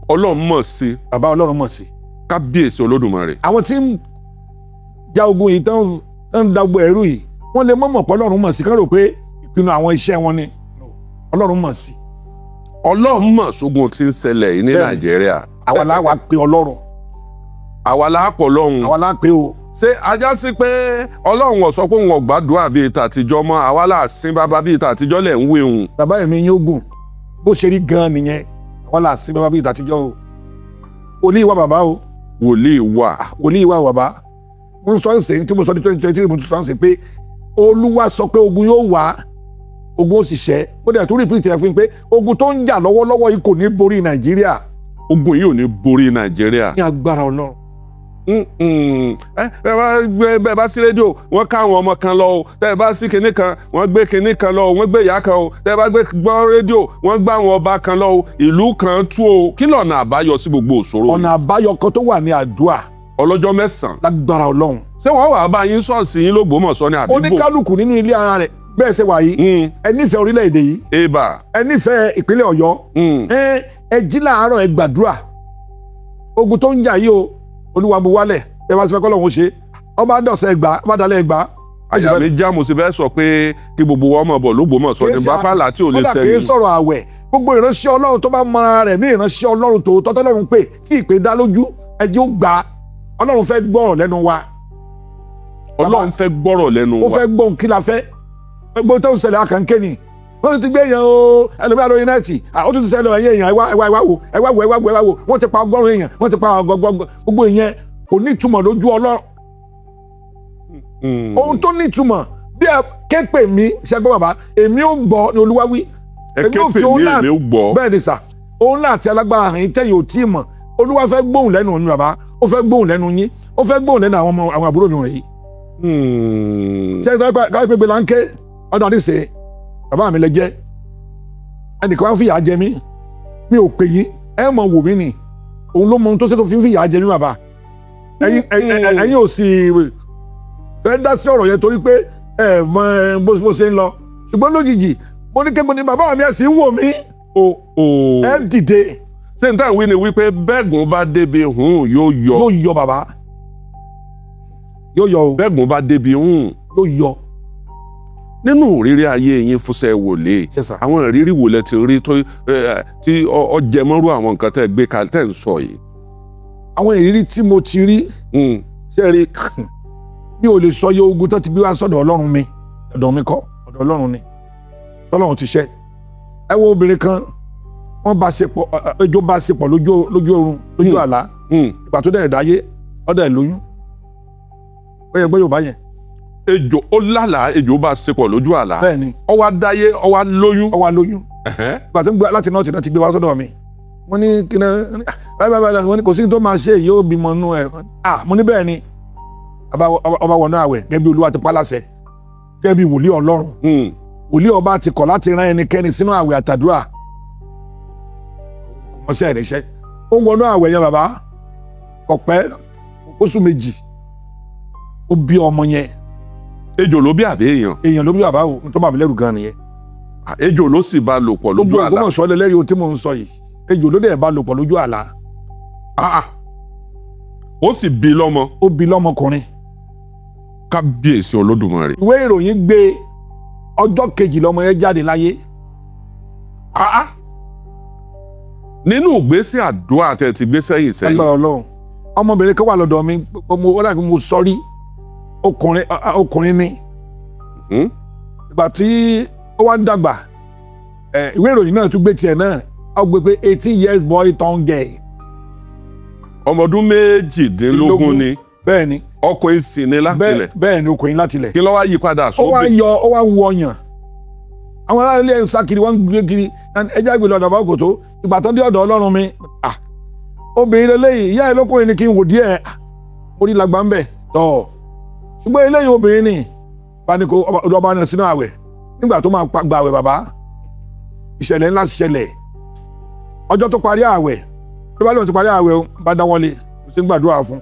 Ọlọ́run mọ̀ sí. Bàbá, Ọlọ́run mọ̀ sí. Kábíyèsí Olódùmarè. Àwọn tí ń ja ogun yìí tán tán ń dagbo ẹrú yìí, wọ́n lè mọ̀mọ̀ pé Ọlọ́run mọ̀ sí, kán rò pé ìpinnu àwọn iṣẹ́ wọn ni. Ọlọ́run mọ̀ sí. Ọlọ́run mọ̀ sógun tí ń ṣẹlẹ̀ yìí ní Nàìjíríà. Àwa la wá pé Ọlọ́run. Àwa la pọ̀ lọ́hùn. Àwa la pé o. Ṣé ajá sí pé Ọlọ́run ò sọ pé òun ò gbàdúrà bíi tàtijọ́ mọ́, àwa là sin bàbá bíi tàtijọ́ lẹ̀ ń wé òun? Bàbá mi yín ogun, bó ṣe rí gan-an nìyẹn. Àwa là sin bàbá bíi tàtijọ́ o. Wòlíì wa, bàbá o. Wòlíì wà. Wòlíì wa, bàbá. Mo ń sọ ń sìn tí mo sọ ní 2023, mo tún sọ ń sìn pé Olúwa sọ pé ogun yóò wá, ogun ó sì ṣẹ́. Ó dẹ̀ tún repeat ẹ̀ fún mi pé ogun tó ń jà lọ́wọ́lọ́wọ́ yìí kò ní borí Nàìjíríà. Ogun yìí ò ní borí Nàìjíríà. Ní agbára Ọlọ́run. Ẹ bẹ́ẹ̀ bá sí rédíò, wọ́n ká àwọn ọmọ kan lọ o. Tẹ́ ẹ bá sí kinní kan, wọ́n gbé kinní kan lọ o, wọ́n gbé ìyá kan o. Tẹ́ ẹ bá gbé gbọ́ rédíò, wọ́n gbá àwọn ọba kan lọ o, ìlú kan tú o. Kí lọ̀nà àbáyọ sí gbogbo òṣòro yìí? Ọ̀nà àbáyọ kan tó wà ní àdúrà. Ọlọ́jọ́ 9. Lágbára Ọlọ́run. Ṣé wọ́n wàá bá yín ṣọ́ọ̀ṣì yín l'Ógbómọ̀ṣọ́ ní àbíbò? Oníkálukú nínú ilé ara rẹ̀, bẹ́ẹ̀ ṣe wà yìí, ẹ nífẹ̀ẹ́ orílẹ̀-èdè yìí, Eba. ẹ nífẹ̀ẹ́ ìpínlẹ̀ Ọ̀yọ́, ẹ ẹ jí láàárọ̀, ẹ gbàdúrà. Ogun tó ń jà yìí o, Olúwa mú wálẹ̀. Ẹ wá sí fẹ́ kọ́lọ́hún ṣe, ọba dọ̀sẹ̀ ẹgbàá, ọba dalẹ̀ ẹgbàá. Àyà mi já, mo sì fẹ́ sọ pé kí gbogbo wa máa bọ̀ l'Ógbómọ̀ṣọ́ ní bápálà tí ò lè Kódà kì í sẹ́yìn. sọ̀rọ̀ àwẹ̀. Gbogbo ìránṣẹ́ Ọlọ́run tó bá mọra rẹ̀ ní ìránṣẹ́ Ọlọ́run tòótọ́ tọ́lọ́run pè, tí ìpè dá lójú, ẹ jẹ́ ó gbà á. Ọlọ́run fẹ́ gbọ́rọ̀ lẹ́nu wa. Ọlọ́run fẹ́ gbọ́rọ̀ lẹ́nu Ó wa. fẹ́ gbọ́n. Kí la fẹ́? Gbogbo tó ń ṣẹlẹ̀ akànkẹ́ ni wọ́n ti gbé èèyàn o. Ẹlòmíràn lórí net, ó tún ti ṣẹlẹ̀. Ẹ̀yẹ èèyàn, ẹ wá, ẹ wá, ẹ wá wò, ẹ wá wò, ẹ wá wò, ẹ wá wò, wọ́n ti pa 100 èèyàn, wọ́n ti pa ọgọgbọgbọ. Gbogbo ìyẹn kò ní ìtumọ̀ lójú Ọlọ́run. Ohun tó ní ìtumọ̀ bí ẹ ké pè mí, ṣẹgbọ́n bàbá, èmi ò gbọ́ ni Olúwa wí. Ẹ Èmi ké ò pè fi òun mí, náà- èmi ò gbọ́. Bẹ́ẹ̀ ni sà. Òun náà àti alágbára hàn yín tẹ́yìn ò tí ì mọ̀. Olúwa fẹ́ gbóhùn lẹ́nu mi, bàbá. Ó fẹ́ gbóhùn lẹ́nu yín, ó fẹ́ gbóhùn lẹ́nu àwọn ọmọ, àwọn àbúrò mi wọ̀nyí. Ṣé ẹ sọ pé káwé pé gbẹláńké ọdún àdìsẹ bàbá mi lẹ jẹ, ẹnìkan wá fìyà jẹ mí, mi ò pè yín, ẹ mọ̀ wò mí ni. Òun ló mọ ohun tó ṣe tó fi ń fìyà jẹ mí, bàbá. Ẹ̀yin ẹ̀yin ò sì fẹ́ dá sí ọ̀rọ̀ yẹn torí pé ẹ mọ ẹ bó ṣe ń lọ. Ṣùgbọ́n lójijì mo ní kébo ni bàbá mi, ẹ sì ń wò mí. O o. Ẹ dìde. Ṣé n táwọn wí ni wípé bẹ́ẹ̀gùn bá débi hùn yóò yọ? Yóò yọ, bàbá, yóò yọ o. Bẹ́ẹ̀gùn bá débi hùn. Yóò yọ. Nínú ìrírí ayé yín fúnṣẹ́ wòlé, Yes, sir. àwọn ìrírí wo lẹ ti rí tó tí ọ jẹmọ́rú àwọn nǹkan tẹ́ gbé kalẹ̀ tẹ́ ń sọ yìí? Àwọn ìrírí tí mo ti rí, ṣe rí, mi ò lè sọ iye ogun tó ti gbé wá sọ́dọ̀ Ọlọ́run mi. Ọ̀dọ̀ mi kọ́, ọ̀dọ̀ Ọlọ́run ni tọ́lọ́run ti ṣẹ́. Ẹ wo obìnrin kan, wọ́n bá ṣe pọ̀, ejò bá ṣe pọ̀ lójú oorun, lójú àlá. Ìgbà tó dẹ̀ dáyé, ó dẹ̀ lóyún. Ó yẹ gbé Yorùbá yẹn. Ejò ó lálàá, ejò bá ṣe pọ̀ lójú àlá. Bẹ́ẹ̀ ni. Ó wá dáyé, ó wá lóyún. Ó wá lóyún. Ìgbà tó ń gbé láti nọ́ọ̀tì náà ti gbé wá sọ́dọ̀ mi, wọ́n ní kí ni báyìí báyìí báyìí, wọ́n ní kò sí ní tó máa ṣe èyí, ó bímọ nú ẹ̀. Ah, mo ní bẹ́ẹ̀ ni. Ọba wọnú àwẹ̀ gẹ́gẹ́ bí Olúwa ti pa láṣẹ, gẹ́gẹ́ bí wòlíì Ọlọ́run. Wòlíì ọba ti kọ̀ láti rán ẹnikẹ́ni sínú àwẹ̀ àtàdúrà, kò mọṣẹ́ ìrìnsẹ́. Ó wọnú àwẹ̀ yẹn, bàbá, kò pẹ́ oṣù 2, ó bí ọmọ yẹn. Ejò ló bí àbí èèyàn? Èèyàn ló bí, bàbá o. Tó bà mí lẹ́rù gan nìyẹn. Ejò ló sì bá lò pọ̀ lójú Gbogbo àlá? Ògbómọ̀ṣọ́ lẹ́lẹ́rìí ohun tí mò ń sọ yìí. Ejò ló dẹ̀ bá lò pọ̀ lójú àlá. Ah, ah. Ó sì bí lọ́mọ? Ó bí lọ́mọkùnrin. Kábíyèsí Olódùmarè. Ìwé ìròyìn gbé, ọjọ́ kejì lọ́mọ yẹn jáde láyé. Ah, ah. Nínú ìgbésẹ̀ àdúrà tẹ́ ti gbé sẹ́yìn sẹ́yìn. Agbára Ọlọ́run. Ọmọbìnrin kan wà lọ́dọ̀ mi, mo wọ́n dàgbé, mo sọ rí, ọkùnrin ọkùnrin ni. Ìgbà tí ó wá ń dàgbà, ìwé ìròyìn náà tún gbé tiẹ̀ náà, ó gbé pé 18 years boy turn girl. Ọmọ ọdún 18 ni? Bẹ́ẹ̀ ni. Ọkùnrin sì ni láti Bẹ́ẹ̀ ilẹ̀? Bẹ́ẹ̀ ni, ọkùnrin láti ilẹ̀. Kí ló wá yí padà Ó wá sóbì? yọ, ó wá wu ọyàn. Àwọn ará ilé ń sá kiri, wọ́n ń gbé kiri, ẹjẹ́ àgbè lọ́dọ̀ bá kòtó. Ìgbà tó dé ọ̀dọ̀ Ọlọ́run mi, ah, obìnrin lélẹ́yìí, ìyá ẹ̀ lókùnrin ni kí n wò díẹ̀. Ah, orí làgbà ń bẹ̀ tọ̀, ṣùgbọ́n eléyìí obìnrin ni. Bá ní kó ọba ọba náà sínú àwẹ̀. Nígbà tó máa gba àwẹ̀, bàbá, ìṣẹ̀lẹ̀ ńlá ṣẹlẹ̀. Ọjọ́ tó parí àwẹ̀, ló bá lóun ti parí àwẹ̀ o, bá dáwọ́lé, mo sì ń gbàdúrà fún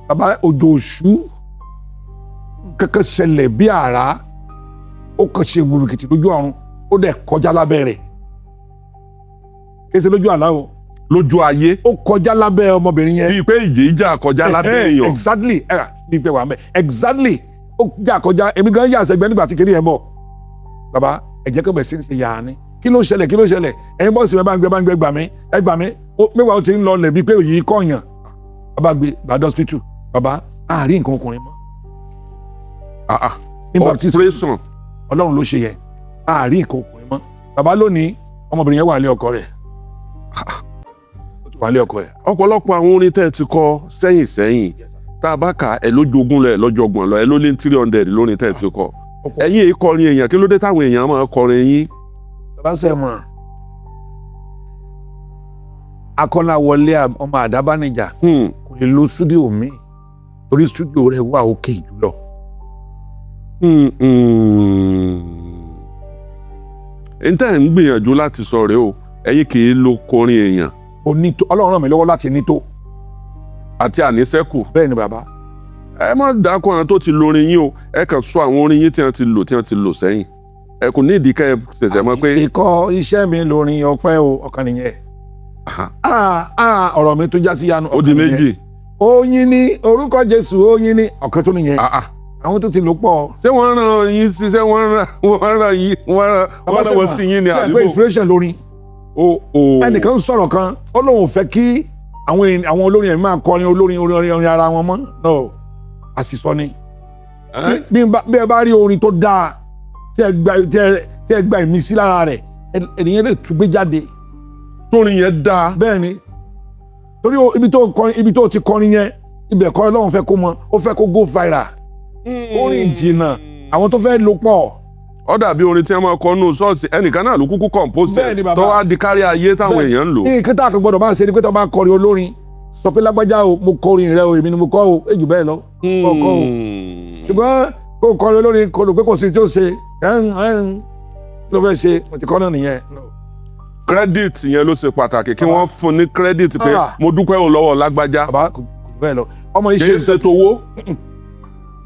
bàbá. Òjò òṣù kankan ṣẹlẹ̀ bí àrá, ó kàn ṣe wùrùkìtì lójú ọ̀run, ó dẹ̀ kọjá lábẹ́ rẹ̀. Kése lójú àlá o. Lójú ayé? Ó kọjá lábẹ́ ọmọbìnrin yẹn. Bíi pé ìjì ìjà kọjá lábẹ́ èèyàn. Exactly, ẹ bí pé wà mẹ́, exactly, ó jà kọjá. Èmi gan yà sẹ́gbẹ́ nígbà tí kiri yẹn bọ̀. Bàbá, ẹ̀jẹ̀ kọ̀ bẹ̀ sí ṣe yà á ní kí ló ṣẹlẹ̀, kí ló ṣẹlẹ̀? Ẹ̀yin bọ́ọ̀sì mi, ẹ bá ń gbé, ẹ bá ń gbé, gbà mí, ẹ gbà mí. Mẹ́wàá ó ti ń lọ lẹ̀ bíi pé òyì kọ̀yàn. Bàbá, gbé gbàdọ̀ hospital, bàbá, àárín nǹkan ọkùnrin mọ́. Ah, ah. Ní Baptist. Operation? Ọlọ́run ló ṣe yẹ, àárín nǹkan ọkùnrin mọ́. Bàbá, lónìí ọmọbìnrin yẹn wà ní ọkọ rẹ̀, ó ti wà ní ọkọ rẹ̀. Ọ̀pọ̀lọpọ̀ àwọn orin tẹ́ ẹ ti kọ sẹ́yìn sẹ́yìn, tá a bá kà ẹ lójoogun lọ, ẹ lọ́jọ́gbọ̀n lọ, ẹ ló lé ní 300 lórin tẹ́ ẹ ti kọ. Ẹ̀yin èyí kọrin èèyàn, kí ló dé táwọn èèyàn máa kọrin yín? Bàbá, sẹ́ mọ̀ Akọ́láwọlé ọmọ Àdábánijà kò lè lo studio mi torí studio rẹ̀ wà òkè jùlọ. N tẹ́ ń gbìyànjú láti sọ rèé o, ẹ̀yin kì í lo kọrin èèyàn. Mo ní tó, Ọlọ́run ràn mí lọ́wọ́ láti ní tó. Àti àníṣẹ́kù. Bẹ́ẹ̀ ni, bàbá. Ẹ má dákọ̀ àwọn tó ti lorin yín o, ẹ kàn sọ àwọn orin yín tí wọ́n ti lò, tí wọ́n ti lò sẹ́yìn. Ẹ kò ní ìdí kẹ́ ẹ ṣẹ̀ṣẹ̀ mọ̀ pé. Ìkọ́ iṣẹ́ mi lórin ọpẹ́ o, ọ̀kan nìyẹn. Ah, ah, ọ̀rọ̀ mi tó já sí yanu. Ó di Ọ̀kan nìyẹn. méjì. Oyin ní orúkọ Jésù, oyin ní ọ̀kan tó nìyẹn. Ah, ah. Àwọn tó ti lò pọ̀. Ṣé wọ́n rán yín sí, ṣé wọ́n rán yín, wọ́n rán wọ́n sí yín ní Ṣe é pé àdúgbò? Inspiration lórin. O o. Ẹnìkan ń sọ̀rọ̀ kan, ó lóun ò fẹ́ kí àwọn olórin ẹ̀mí máa kọrin olórin orin ara wọn mọ́. No, àṣìsọ ni. Ẹ́? Bí ẹ bá rí orin tó dáa tí ẹ gba ìmísí lára rẹ̀, ènìyàn lè tún gbé jáde. Tórin yẹn dáa. Bẹ́ẹ̀ ni, torí ibi tó ti kọrin yẹn, ibẹ̀ kọ́ Ọlọ́run fẹ́ kó mọ, ó fẹ́ kó go viral, orin jìnnà, àwọn tó fẹ́ lò pọ̀. Ó dàbí orin tí wọ́n máa kọ nù ṣọ́ọ̀ṣì, ẹnìkan náà ló kúkú compose Bẹ́ẹ̀ ni, bàbá. tó wá di kárí ayé táwọn èèyàn ń lò. Ní nǹkan tá a kò gbọdọ̀ máa ṣe ni pé tó bá kọrin olórin, sọ pé lágbájá o, mo kọrin rẹ o, èmi ni mo kọ o, èjù bẹ́ẹ̀ lọ kọ́ kọ́ o. Ṣùgbọ́n kó kọrin olórin, kó rò pé kò sí tí ó ṣe ẹn ẹn kí ló fẹ́ ṣe, mo ti kọ́ náà nìyẹn. No. Credit yẹn ló ṣe pàtàkì, kí wọ́n fún ní credit pé Ah. mo dúpẹ́ o lọ́wọ́ lágbájá. Bàbá, kò jù bẹ́ẹ̀ lọ. Ọmọ yìí Kì í ṣe ṣe towó.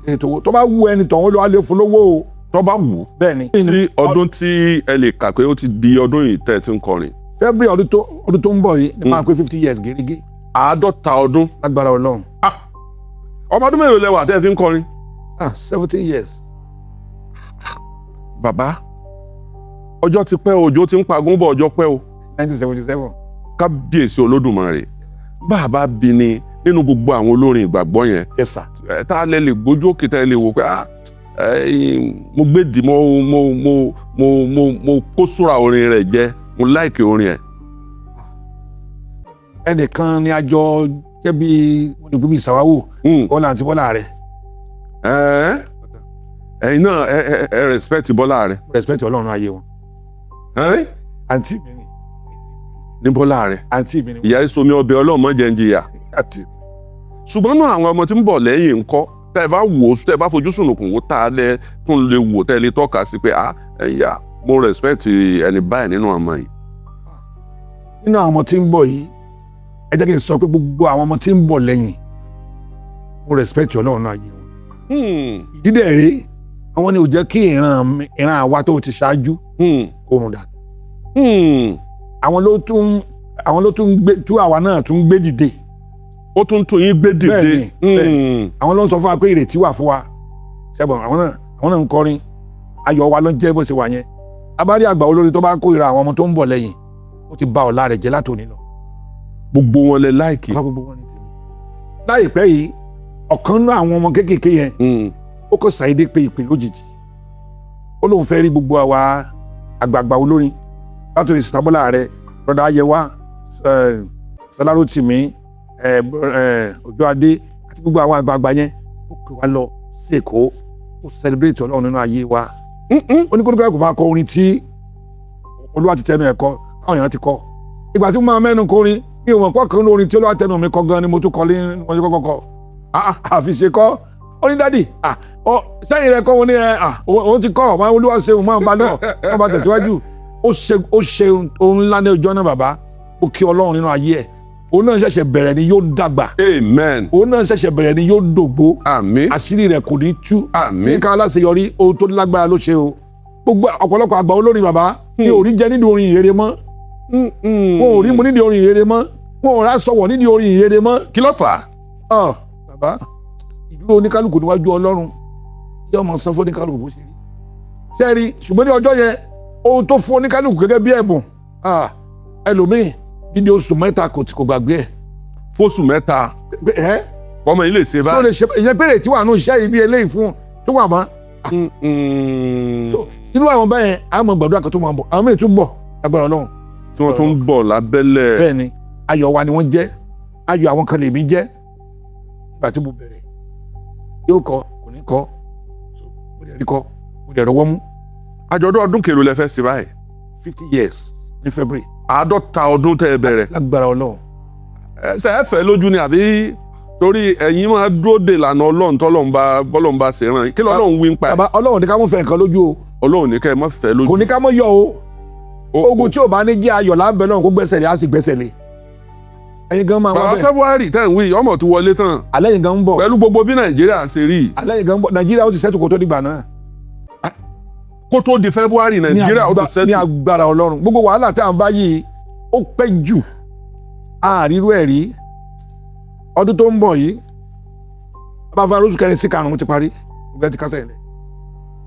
Ètò owó, tó bá wù ẹni tọ̀hún ló wá lè fún lówó o. Tó bá wù ú. Bẹ́ẹ̀ ni. Sí ọdún tí ẹ lè kà pé ó ti di ọdún yìí tẹ́ ẹ ti ń kọrin? February ọdún tó ń bọ̀ yìí ni máa pé 50 years gẹ́gẹ́. 50 ọdún? Lágbára Ọlọ́run. Ọmọ ọdún mélòó lẹ wà tẹ́ ẹ fi ń kọrin? Ah, 17 years. Bàbá, ọjọ́ ti pẹ́ o, òjò ti ń pagún bọ̀, ọjọ́ pẹ́ o. 1977. Kábíyèsí Olódùmarè! Bàbá, bí ni nínú gbogbo àwọn olórin ìgbàgbọ́ yẹn, Yes sir. ẹ, tá a lè gbójú òkè, tá a lè wò pé ah, ẹ, mo gbèdì, mo kó súra orin rẹ̀ jẹ, mo like orin ẹ̀? Ẹnìkan ni a jọ jẹ́ bí olùgbé ìsàwáwò, Bọ́lá àti Bọ́lá rẹ̀. Ẹ, ẹ̀yin náà ẹ respect Bọ́lá rẹ̀? Respect Ọlọ́run ayé wọn. Ẹ? Àǹtí mi ni. Ní Bọ́lá rẹ̀? Àǹtí mi ni. Ìyá ìsomi ọbẹ̀, ọlọ́mọ jẹ́ ń jìyà. Àǹtí. Ṣùgbọ́n náà, àwọn ọmọ tí ń bọ̀ lẹ́yìn ńkọ́? Tẹ́ ẹ bá wò ó, tẹ́ ẹ bá fojú sùnùkùn wò, tá a lẹ tún lè wò, tẹ́ ẹ lè tọ́ka sí pé ah, ẹ̀yà, mo respect ẹni báyìí nínú ọmọ yìí. Nínú àwọn ọmọ tí ń bọ̀ yìí, ẹ jẹ́ kí n sọ pé gbogbo àwọn ọmọ tí ń bọ̀ lẹ́yìn, mo respect Ọlọ́run ayé wọn. Ìdí dẹ̀ rèé, àwọn ni ò jẹ́ kí ìran àwa tó ti ṣáájú kó run dànù. Àwọn ló tún gbé tú, àwa náà tún gbé dìde. Ó tún tún yín gbé dìde. Bẹ́ẹ̀ni, bẹ́ẹ̀ni. Àwọn ló ń sọ fún wa pé ìrètí wà fún wa. Ṣẹ́bọ̀n àwọn náà ń kọrin ayọ̀ wa ló ń jẹ́ bó ṣe wà yẹn. Abárí àgbà olórin tó bá kórìíra àwọn ọmọ tó ń bọ̀ lẹ́yìn, ó ti ba ọ̀la rẹ̀ jẹ́ látòní lọ. Gbogbo wọn lẹ like? Bá gbogbo wọn ní tèmi. Láìpẹ́ yìí, ọ̀kan nínú àwọn ọmọ kéékèèké yẹn, ó kò ṣàìdé pé ìpè lójijì, ó lóun fẹ́ rí gbogbo àwa àgbààgbà olórin, látòrí Sister Bọ́lá rẹ̀, Brother Ayẹwà, Sọlá Rótìmí, Òjó Adé àti gbogbo àwọn àgbààgbà yẹn. Ó pè wá lọ sí Èkó, ó celebrate Ọlọ́run nínú ayé wa. Ó ní kóníkàlùkù máa kọ orin tí Olúwa ti tẹnu ẹ̀ kọ, táwọn èèyàn ti kọ. Ìgbà tí mo máa mẹ́nu kọrin, mi ò mọ̀ pọ̀ kan ní orin tí Olúwa tẹnu mi kọ gan ni mo tún kọ ní wọ́n ti kọ́kọ́ kọ. Àfi ṣe kọ́. Ó ní daddy, sẹ́yìn rẹ̀ kọ́. Wọn ní ẹ òun ti kọ́ ọ̀ma. Olúwa ṣe òun máa ń bá lọ, wọ́n bá tẹ̀síwájú. Ó ṣe ohun ńlá ní ọjọ́ náà. Bàbá, ó kí Ọlọ́run nínú ayé ẹ̀. Òun náà ṣẹ̀ṣẹ̀ bẹ̀rẹ̀ ni, yóò dàgbà. Amen. Òun náà ṣẹ̀ṣẹ̀ bẹ̀rẹ̀ ni, yóò dògbó. Àmín. Àṣírí rẹ̀ kò ní tú. Àmín. Yínká Aláṣeyọrí, ohun tó lágbára ló ṣe o. Gbogbo ọ̀pọ̀lọpọ̀ àgbà olórin, bàbá, ní ò rí jẹ nídìí orin ìrere mọ́, wọn ò rí mu nídìí orin ìrere mọ́, wọn ò rá sọ̀wọ̀ nídìí orin ìrere mọ́. Kí ló fà á? Ọ bàbá, ìdúró oníkálukú níwájú Ọlọ́run yóò máa san fún oníkálukú bó ṣe rí sẹ́ẹ̀rí. Ṣùgbọ́n ní ọjọ́ yẹn, ohun tó fún oníkálukú gẹ́gẹ́ bí ẹ̀bùn, ẹlòmíì dídí oṣù 3 kò gbàgbé ẹ̀. Fóṣù 3? Pé, ẹ́ Kọ́mọ yìí lè ṣe tó báyìí. lè ṣe ìyẹn péré tí wà nù iṣẹ́ yìí bí eléyìí fún tó wà mọ́. So irú àwọn báyẹn, àwọn ọmọ gbàdúrà kan tó máa bọ̀, àwọn míì tún bọ̀ lágbára Ọlọ́run. Tí wọ́n tún ń bọ̀ lábẹ́lẹ̀. Bẹ́ẹ̀ ni, ayọ̀ wa ni wọ́n jẹ́, ayọ̀ àwọn kan lèmi jẹ́. Nígbà tí mo bẹ̀rẹ̀, yóò kọ, kò ní kọ. So, mo dẹ̀ rí kọ, mo dẹ̀ rọwọ́ mú. Àjọ̀dún ọdún kèrò lẹ fẹ́ ṣe báyìí? 50 years ní February. 50 ọdún tẹ́ ẹ bẹ̀rẹ̀. Lágbára Ọlọ́run. Ẹ ṣe ẹ fẹ́ lójú ni, àbí torí ẹ̀yin máa dúró de ìlànà Ọlọ́run tọ́lọ́run bá bọ́lọ́run bá ṣe ràn yín? Kí lọ́lọ́run wí ń pa ẹ̀? Bàbá, Ọlọ́run ní ká mú fẹ́ nǹkan lójú o. Ọlọ́run ní kẹ́ ẹ má fẹ́ lójú. Kò ní ká mọ́ yọ o. Ogun tí ò bá ní jẹ́ ayọ̀ láǹbẹ̀ náà, kó gbẹ́sẹ̀ lé, á sì gbẹ́sẹ̀ lé. Ẹ̀yin gan máa wá Bàbá, bẹ́ẹ̀. February tẹ́ ń wí, ọmọ tó wọlé tán. Alẹ́ yìí gan ń bọ̀. Pẹ̀lú gbogbo bí Nàìjíríà ṣe rí yìí. Alẹ́ yìí gan ń bọ̀. Nàìjíríà ó ti settle kó tó dìgbà náà. Kó tó di February, Ní Nàìjíríà ó ti ní settle? agbára Ọlọ́run. Gbogbo wàhálà tí à ń bá yìí, ó pẹ́ jù, àrírú ẹ̀ rí. Ọdún tó ń bọ̀ yìí, bá fún oṣù kẹrin sí karùn-ún ti parí, gbogbo ẹ ti kásẹ̀ ilẹ̀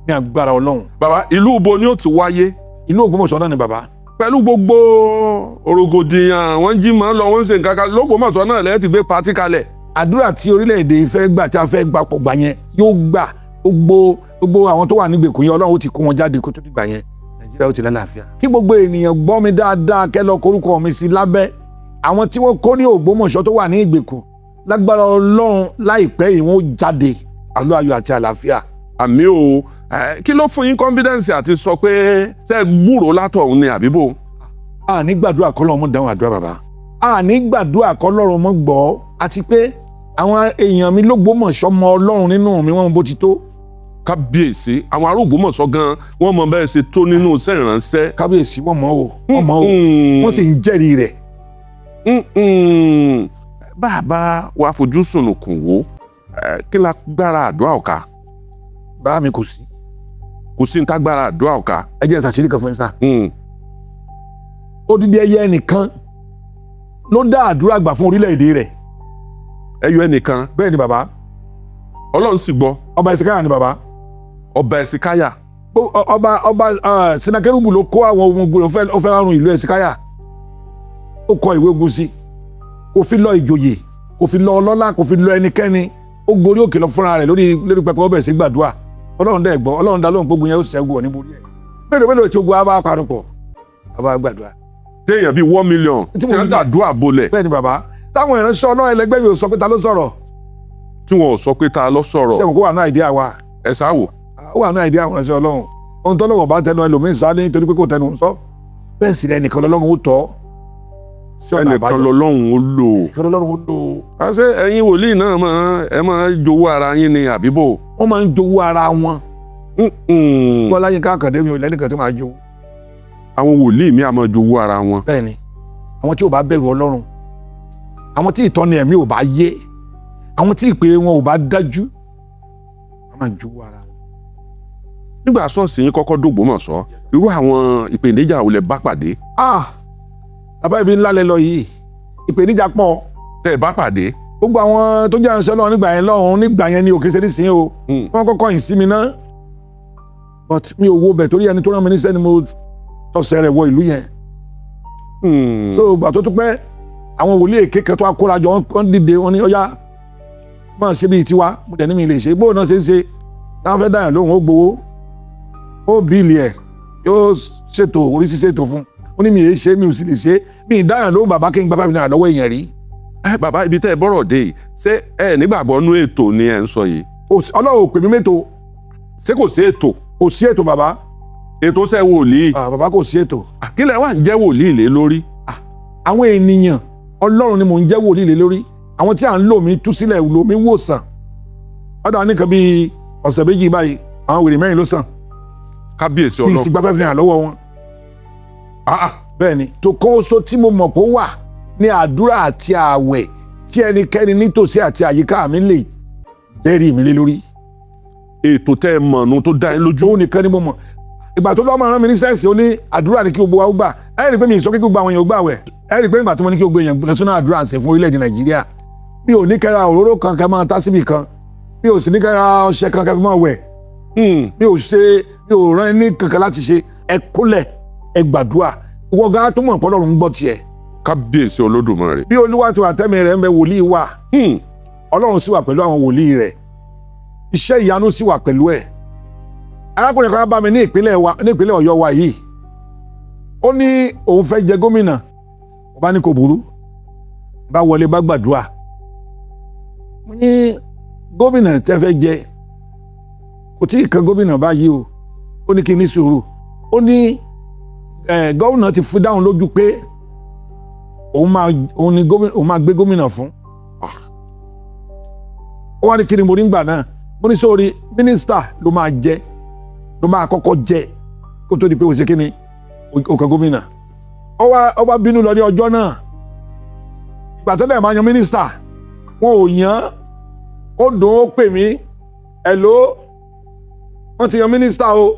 ní agbára Ọlọ́run. Bàbá, ìlú ibo ni ó ti wáyé? Ìlú Ògbómọ̀ṣọ́ náà ni, bàbá. Pẹ̀lú gbogbo rògòdìyàn, wọ́n jí máa ń lọ, wọ́n ń ṣe nǹkan kan lÓgbómọ̀ṣọ́ náà lẹ́yìn tí gbé party kalẹ̀. Àdúrà tí orílẹ̀-èdè fẹ́ gbà, tí a fẹ́ gbà pọ̀ gbà yẹn, yóò gbà. Gbogbo àwọn tó wà nígbèkùn yẹn, Ọlọ́run ó ti kó wọn jáde kó tó dìgbà yẹn. Nàìjíríà ó ti lálàáfíà. Kí gbogbo ènìyàn gbọ́ mi dáadáa, kẹ́ lọ korúkọ mi sí lábẹ́ àwọn tí wọ́n kó ní Ògbómọ̀ṣọ́ tó wà ní ìgbèkùn. Lágbára Ọlọ́run, láìpẹ́ yìí wọ́n ó jáde àlọ́ ayọ̀ àti àlàáfíà. Àmín o. Kí ló fún yín confidence àti sọ pé ṣe gbúròó látọ̀hún ni àbíbò? A ní gbàdúrà kọ́lọ́run mọ́ dáhùn àdúrà, bàbá. A ní gbàdúrà kọ́lọ́run mọ́ gbọ́, àti pé àwọn èèyàn mi lÓgbómọ̀ṣọ́ mọ Ọlọ́run nínú mi, wọ́n mọ bó ti tó. Kábíyèsí, àwọn ará Ògbómọ̀ṣọ́ gan wọ́n mọ bẹ́ẹ̀ ṣe tó nínú iṣẹ́ ìránṣẹ́. Kábíyèsí, wọ́n mọ̀ o, wọ́n mọ̀ o, wọ́n sì ń jẹ́rìí rẹ̀. Bàbá wa, fojú sùnùkùn wò, kí la gbára àdúrà ọ̀ka? Bàbá mi, kò sí. Kò sí ní tágbára àdúrà ọ̀ka. Ẹ jẹ́ ìsàṣírí kan fún yín sá. Odidi ẹyẹ ẹnìkan ló dá àdúrà gbà fún orílẹ̀-èdè rẹ̀. Ẹyọ ẹnìkan? Bẹ́ẹ̀ ni, bàbá. Ọlọ́run sì gbọ́? Ọba Ẹ̀sìkáyà ni, bàbá. Ọba Ẹ̀sìkáyà. Ọba Sinakérúbù ló kó àwọn ohun ogun rẹ̀, ó fẹ́ rárun ìlú Ẹ̀sìkáyà. Ó kọ ìwé ogun sí, kò fi lọ ìjòyè, kò fi lọ ọlọ́lá, kò fi lọ ẹnikẹ́ni. Ó gorí òkè lọ fúnra rẹ̀ lórí pẹpẹ, ó bẹ̀rẹ̀ sí gbàdúrà. Ọlọ́run dẹ̀ gbọ́, Ọlọ́run dá lóhùn, gbógun yẹn ó ṣẹ́gun ọ̀ níborí ẹ̀. Mélòó mélòó tí ogun á bá parupọ̀, á bá gbàdúrà. Téèyàn bíi 1 million Tí tí mo wọ́n dàdúrà bolẹ̀. Bẹ́ẹ̀ ni, bàbá. Táwọn ìránṣẹ́ Ọlọ́run ẹlẹgbẹ́ mi ò sọ pé ta ló sọ̀rọ̀. Tí wọn ò sọ pé ta ló sọ̀rọ̀. Ṣé kò wà ní idea wa? Ẹ sá wò. Ó wà ní idea àwọn ìránṣẹ́ Ọlọ́run. Ohun tọ́lọ́wọ̀ bá tẹnu ẹlòmíín sọ á ní nítorí pé kò tẹnu sọ bẹ́ẹ̀ sì rẹ, ẹnìkan lọ́lọ́run ó tọ́ sí ọ̀nà Ẹnìkan àbáyọ. lọ́lọ́run ó lò. Ẹnìkan lọ́lọ́run ó lò. Àṣé ẹ̀yin wòlíì náà máa ẹ máa jowó ara yín ni àbíbò? Wọ́n máa ń jowó ara wọn. Bọ́lá Yínká Àkàndé, mi ò lẹ́nìkan tí máa jowó. Àwọn wòlíì mi á máa jowó ara wọn. Bẹ́ẹ̀ ni, àwọn tí ò bá bẹ̀rù Ọlọ́run, àwọn tí ìtọ́ni ẹ̀mí ò bá yé, àwọn tí ìpè wọn ò bá dájú, wọ́n máa ń jowó ara wọn. Nígbà ṣọ́ọ̀ṣì yín kọ́kọ́ dÒgbómọ̀ṣọ́, irú àwọn ìpèníjà wo lẹ bá pàdé? Ah, bàbá, ibi ńlá lẹ lọ yìí. Ìpèníjà pọ̀. Tẹ́ ẹ bá pàdé. Gbogbo àwọn tó jẹ́ àránṣẹ́ Ọlọ́run nígbà yẹn lọ́hùn, nígbà yẹn ni, òkè ṣe nísìnyí o, wọ́n kọ́kọ́ yìn sí mi ná, but mi ò wo bẹ̀ torí ẹni tó rán mi níṣẹ́ ni mo tọ̀sẹ̀ rẹ̀ wọ ìlú yẹn. So ìgbà tó tún pẹ́, àwọn wòlíì èké kan tó wá kóra jọ, wọ́n dìde, wọ́n ní ọ̀yá máa ṣe bíi tiwa. Mo dẹ̀ ní mi lè ṣe bóun náà ṣe ń ṣe. Táwọn fẹ́ dáyàn lóhùn, ó gbowó, ó bill ẹ̀, yóò ṣètò oríṣi ṣètò fún ó ní mi èé ṣe, mi ò sì lè ṣe. Mi ì dáyàn lóhùn, bàbá, kí n gba ₦5 lọ́wọ́ èèyàn rí. Ẹ bàbá, ibi tẹ́ ẹ bọ́rọ̀ dé yìí, ṣé ẹ nígbàgbọ́ nú ètò ni ẹ ń sọ yìí? Ọlọ́run ò pè mí mẹ́tò. Ṣé kò sí ètò? Kò sí ètò, bàbá. Ètò ṣe wòlíì? Ah, bàbá, kò sí ètò. Kí lẹ wà ń jẹ́ wòlíì lé lórí? Àwọn ènìyàn Ọlọ́run ni mò ń jẹ́ wòlíì lé lórí, àwọn tí à ń lò mí tú sílẹ̀, lò mí wòsàn. Ọ̀dọ̀ nìkan bíi ọ̀sẹ̀ 2 báyìí, àwọn wèrè 4 ló sàn. Kábíyèsí Bí Ọlọ́run. ìsìgbà fẹ́ẹ́ fi hàn lọ́wọ́ wọn. Bẹ́ẹ̀ ni, tó kọ́ oṣó tí mo mọ̀ pé ó wà ní àdúrà àti ààwẹ̀ tí ẹnikẹ́ni nítòsí àti àyíká mi lè jẹ́rìí mi lé lórí. Ètò tẹ́ ẹ mọ̀ nu tó dá yín lójú. Òun nìkan ni mo mọ̀. Ìgbà tó lọ́mọ rán mi ní sẹ́ǹsì, ó ní àdúrà ní kí gbogbo wa ó gbà. Ẹ rí i pé mi ì sọ kí gbogbo àwọn èèyàn ó gbà wẹ̀. Ẹ rí i pé ìgbà tí mo ní kí gbogbo èèyàn lọ sínú àdúrà ń ṣe fún orílẹ̀-èdè Nàìjíríà, mi ò ní kẹ́ra òróró kan kẹ́ máa tá síbì kan, mi ò sì ní kẹ́ra ọṣẹ kan kẹ́ fi máa wẹ̀. Mi ò ṣe, mi ò rán ní kankan láti ṣe. Ẹ kúnlẹ̀, ẹ gbàdúrà, ìwọ gan tó mọ̀ pé Ọlọ́run ń gbọ́ tiẹ̀. Kábíyèsí Olódùmarè. Bí Olúwa ti wà tẹ́mi rẹ̀ ń bẹ, wòlíì wà. Ọlọ́run sì wà pẹ̀lú àwọn wòlíì rẹ̀, iṣẹ́ ìyanu sì wà pẹ̀lú ẹ̀. Arákùnrin kan bá mi ní ìpínlẹ̀ wa, ní ìpínlẹ̀ Ọ̀yọ́ wa yìí, ó ní òun fẹ́ jẹ gómìnà. Mo bá ní kò burú, bá wọlé, bá gbàdúrà. Mo ní gómìnà tẹ́ fẹ́ jẹ kò tí ì kan gómìnà báyìí o. Ó ní kí n ní sùúrù. Ó ní gómìnà ti fi dáhùn lójú pé òun máa, òun ni gómìnà, òun máa gbé gómìnà fún. Ó wá ní kí ni mo rí ngbà náà. Mo ní sórí, mínísítà ló máa jẹ, ló máa kọ́kọ́ jẹ kó tó di pé o ṣe kí ni o kan gómìnà. Ó wá bínú lọ ní ọjọ́ náà. Ìgbà tó dẹ̀ máa yan mínísítà, wọn ò yàn. Ó dùn, ó pè mí, "Hello, wọ́n ti yan mínísítà o,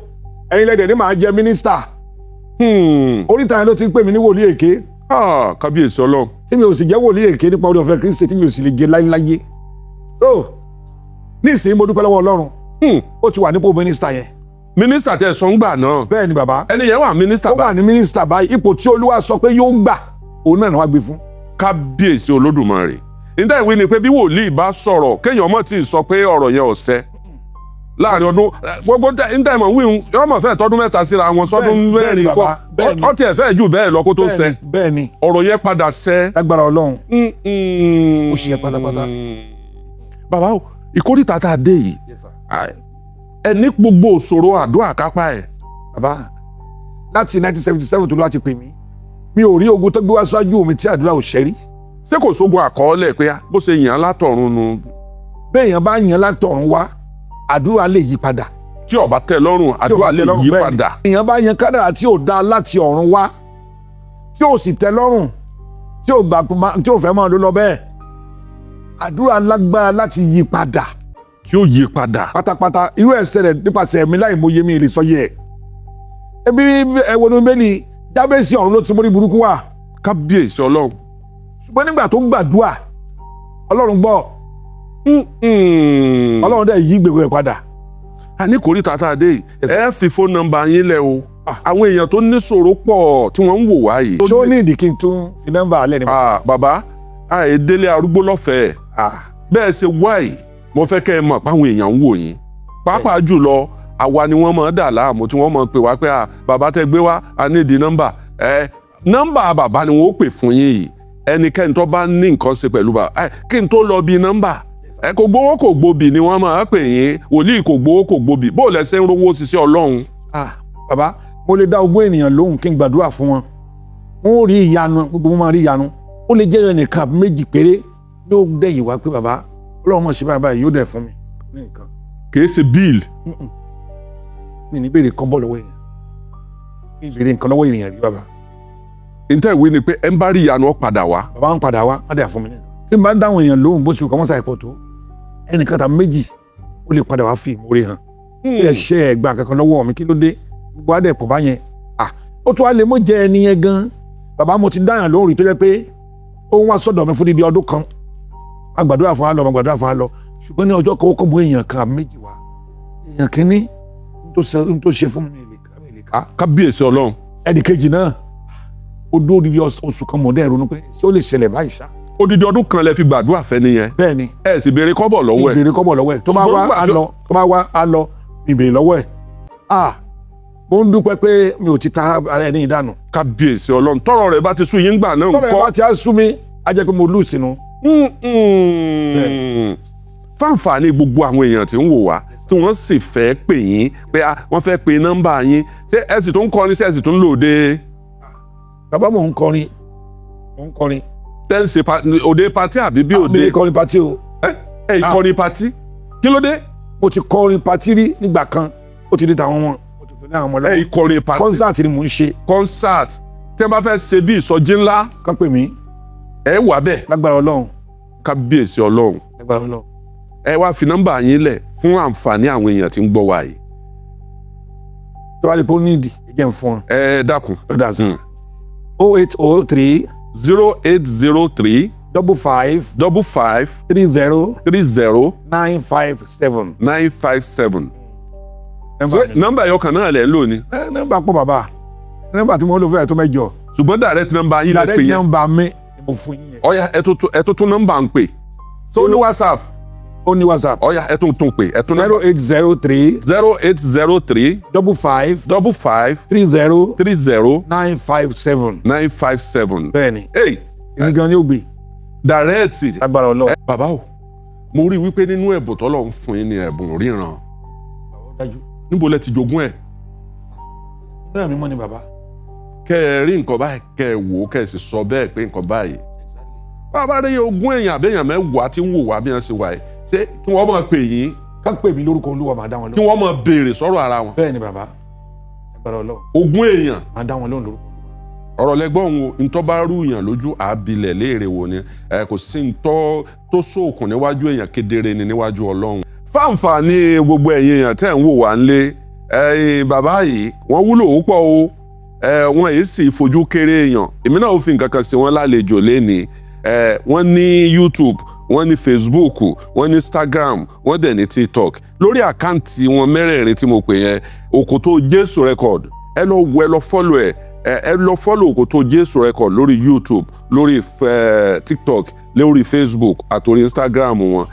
ẹ̀yin lẹ́dẹ̀ ní màá jẹ mínísítà." Oríta yẹn ló ti ń pè mí ní wòlíì èké. Ah, kábíyèsí Ọlọ́run. Tí mi ò sì jẹ́ wòlíì èké nípa orí ọ̀fẹ́ Kristi, tí mi ò sì lè jẹ láyéláyé. So nísìnyí, mo dúpẹ́ lọ́wọ́ Ọlọ́run, ó ti wà nípò mínísítà yẹn. Mínísítà tẹ́ ẹ sọ ń gbà náà? Bẹ́ẹ̀ ni, bàbá. Ẹni yẹn wà mínísítà Ó wà ní mínísítà báyìí. Ipò tí Olúwa sọ pé yóò gbà, òun náà ni wàá gbé fún. Kábíyèsí Olódùmarè. Níta ìwé ni pé bí wòlíì bá sọ̀rọ̀, kéèyàn mọ̀ tí ì sọ pé ọ̀rọ̀ yẹn ò ṣẹ láàrin ọdún gbogbo. Níta ìmọ̀ wíhun yóò mọ̀ fẹ́ tọdún 3 síra wọn, sọdún Bẹ́ẹ̀ ni, 4 kọ́. bàbá, bẹ́ẹ̀ ni. Ọtí ẹ̀ fẹ́ jù bẹ́ẹ̀ lọ kó tó ṣẹ. Bẹ́ẹ̀ ni. Ọ̀rọ̀ yẹn padà ṣẹ. Lágbára Ọlọ́run, ó ṣe pátápátá. Bàbá o, ìkórìtà tá a dé yìí, ẹ ní gbogbo òṣòro, àdúrà kápá ẹ̀. Bàbá, láti 1977 tó ló wá ti pè mí, mi ò rí ogun tó gbé wá síwájú mi tí àdúrà ò ṣẹ́rí. Ṣé kò sógun àkọọ́lẹ̀ pé bó ṣe yàn án látọ̀run nu? Bẹ́ẹ̀ yẹn bá yàn látọ̀run wá, àdúrà lè yí padà. Tí ó bá tẹ́ lọ́rùn, Tí ò bá àdúrà lè tẹ́ lọ́rùn, yí bẹ́ẹ̀ ni. padà. Èèyàn bá yan kádàrá tí ò dáa láti ọ̀run wá, tí ò sì tẹ́ lọ́rùn, tí ò gbà, tí ò fẹ́ máa ló lọ bẹ́ẹ̀, àdúrà lágbára láti yí padà. Tí ó yí padà. Pátápátá. Irú ẹ̀ ṣẹlẹ̀ nípasẹ̀ mi láì mọye, mi lè sọ yẹ ẹ̀. Ebi ẹ wo ni bẹ́ẹ̀ni Jábẹ́sì, ọ̀run ló ti mórí burúkú wá. Kábíyèsí Ọlọ́run. Ṣùgbọ́n nígbà tó ń gbàdúrà, Ọlọ́run gbọ́. Ọlọ́run dẹ̀ yí gbogbo ẹ̀ padà. A ní kòríta tá a dé yìí, ẹ fi fóònù nọ́mbà yín lẹ̀ o. Àwọn èèyàn tó níṣòro pọ̀ tí wọ́n ń wò wá yìí. Ṣé ó ní ìdí kí n tún fi nọ́mbà alẹ́ ni? Ah, bàbá, àì délé arúgbó lọ́fẹ̀ẹ́. Bẹ́ẹ̀ ṣe wá yìí, mo fẹ́ kẹ́ ẹ mọ̀ páwọn èèyàn ń wò yín, pàápàá jùlọ àwa ni wọ́n máa dà láàmú, tí wọ́n máa pè wá pé à bàbá tẹ́ gbé wá, a ní ìdí nọ́mbà ẹ. Nọ́mbà bàbá ni wọ́n ó pè fún yín yìí, ẹnikẹ́ni tó bá ní nǹkan ṣe pẹ̀lú bàbá ẹ. Kí n tó lọ bí nọ́mbà ẹ, kò gbowó kò gbobì ni wọ́n máa pè yín, wòlíì kò gbowó kò gbobì. Bó lẹ ṣe ń rówó ṣiṣẹ́ Ọlọ́run? Ah, bàbá, mo lè dá ogún ènìyàn lóhùn kí n gbàdúrà fún wọn, wọn ò rí ìyanu, gbogbo wọn máa rí ìyanu. Ó lè jẹ́ ẹnìkan àbí méjì péré yóò dẹ̀yìn wá pé bàbá, Ọlọ́run mọ̀ sí báyìí báyìí, yóò dẹ̀ fún mi ní nǹkan. Kì í ṣe bíìlì. Mi ní béèrè kọ́bọ̀ lọ́wọ́ èèyàn, mi ní béèrè nǹkan lọ́wọ́ èèyàn rí, bàbá. Níta ìwé ni pé ẹ ń bá rí ìyanu, ó padà wá. Bàbá ń padà wá, wọ́n dẹ̀ fún mi ní nǹkan. Tí n bá ń dáhùn èèyàn lóhùn, bó ṣe kọ́ wọ́n ṣàìpọ̀ tó, ẹnìkan tàbí méjì ó lè padà wá fi ìmoore hàn bí ẹ ṣe ẹ gba kankan lọ́wọ́ mi, kí ló dé? Gbogbo adẹ pọ̀ báyẹn. Ah, ó tún wá lè mọ́ jẹ ẹni yẹn gan. Bàbá, mo ti dáhùn lóhùn rí tó jẹ́ pé ó ń wá sọ́dọ̀ mi fún dídí ọdún kan, a gbàdúrà fún wa lọ, a gbàdúrà fún wa lọ, ṣùgbọ́n ní ọjọ́ kan ó kọ́ mú èèyàn kan àbí méjì wá. Èèyàn kínní, n tó ṣe fún mi, mi lè ká. Kábíyèsí Ọlọ́run. Ẹnì kejì náà, ó dúró dídí oṣù kan, mọ̀ dẹ́ ronú pé ṣé ó lè ṣẹlẹ̀ báyìí ṣá. Odidi ọdún kan lẹ fi gbàdúrà fẹ́ nìyẹn? Bẹ́ẹ̀ ni. Ẹ sì béèrè kọ́bọ̀ lọ́wọ́ ẹ̀? Ìbéèrè kọ́bọ̀ lọ́wọ́ ẹ̀. Tó bá wá Ṣùgbọ́n á lọ, tó bá wá á lọ, ìbéèrè lọ́wọ́ ẹ̀. Ah, mo ń dúpẹ́ pé mi ò ti ta ara ẹni ìdánù. Kábíyèsí Ọlọ́run. Tọrọ rẹ̀ bá ti sú yín gbà náà Tọ́lọ̀ ẹ̀ ńkọ́? bá ti á sú mi, á jẹ́ pé mo lù sínú. Fáǹfààní gbogbo àwọn èèyàn tí ń wò wá, tí wọ́n sì fẹ́ pè yín pé ah, wọ́n fẹ́ pe nọ́mbà yín, ṣé ẹ sì tún ń kọrin, ṣé ẹ sì tún lòde? Bàbá, mò ń kọrin, mò ń kọrin. Tẹ́ǹsì òde party àbí bí òde? Mi kọrin party o. Ẹ ẹ kọrin party, kí ló dé? Mo ti kọrin party rí nígbà kan, ó ti di tàwọn wọn, mo ti fi ní àwọn ọmọ Ẹ lọ́wọ́. kọrin party? Concert ni mò ń ṣe. Concert, tí wọ́n bá fẹ́ ṣe bí ìsọjí ńlá? Kán pè mí. Ẹ wà bẹ́ẹ̀? Lágbára Ọlọ́run. Kábíyèsí Ọlọ́run. Lágbára Ọlọ́run. Ẹ wá fi nọ́mbà yín lẹ̀ fún àǹfààní àwọn èèyàn tí ń gbọ́ wa yìí. Tó wá lè pé ó nídìí, ẹ jẹ́ n fún ọ. Ẹ dákun. Ó dà sí. 0803 0803 55 55 30 30 957. 957. Nọ́mbà yọkan kan náà lẹ̀ ń lò ní? Nọ́mbà pọ̀ bàbá, nọ́mbà tí mo lò fẹ́ tó 8. Ṣùgbọ́n direct nọ́mbà yín lẹ pè Direct yẹn. Nọ́mbà mi ni mo fún yín yẹn. Ọ̀ya, ẹ tún tún nọ́mbà ń pè. So ní WhatsApp? Ó ní WhatsApp. Ọ̀ya, ẹ tún tún pè, ẹ tún. 0803 0803 55 55 30 30 957. 957. Bẹ́ẹ̀ni. Hey, Èmi gan ni ó gbé. Direct. Lágbára Ọlọ́run. Bàbá o, mo rí i wípé nínú ẹ̀bùn tọ́lọ́run ń fún yín ní ẹ̀bùn ríran. Ó dájú. Níbo lẹ ti jogún ẹ̀? Náà mímọ́ ni bàbá. Kẹ́ ẹ rí nǹkan báyìí, kẹ́ ẹ wò ó, kẹ́ ẹ sì sọ bẹ́ẹ̀ pé nǹkan báyìí. Bàbá rí 20 èèyàn àbẹ́yàn 10 tí ń wò wá bí wọ́n ṣe wà yìí, ṣé kí wọ́n máa pè yín? Ká pè mí lórúkọ Olúwa, máa dá wọn Kí lóhùn. wọ́n máa béèrè sọ̀rọ̀ ara wọn? Bẹ́ẹ̀ ni bàbá, lágbára Ọlọ́run. 20 èèyàn. Máa dá wọn lóhùn lórúkọ Olúwa. Ọ̀rọ̀ lẹ́gbọ́n o, ntọ́ bá rú yàn lójú, àbílẹ̀ léèrè wò ni. Ẹ kò sí ntọ́ tó sóòkùn níwájú èèyàn, kedere ni níwájú Ọlọ́run. Fáǹfààní gbogbo ẹ̀yin èèyàn tẹ́ ń wò wá ńlé, ẹ̀yin bàbá yìí, wọ́n wúlò púpọ̀ o. Ẹ wọ́n yìí sì fojú kéré èèyàn. Èmi náà ó fi nǹkan kan sí wọn lálejò lénìí. Ẹ wọ́n ní YouTube, wọ́n ní Facebook, wọ́n ní Instagram, wọ́n dẹ̀ ní TikTok. Lórí account wọn mẹ́rẹ̀ẹ̀rin tí mo pè yẹn, Òkòtó Jésù Record, ẹ lọ wo, ẹ lọ follow ẹ, ẹ lọ follow Òkòtó Jésù Record lórí YouTube, lórí TikTok, lórí Facebook àtòrí Instagram wọn.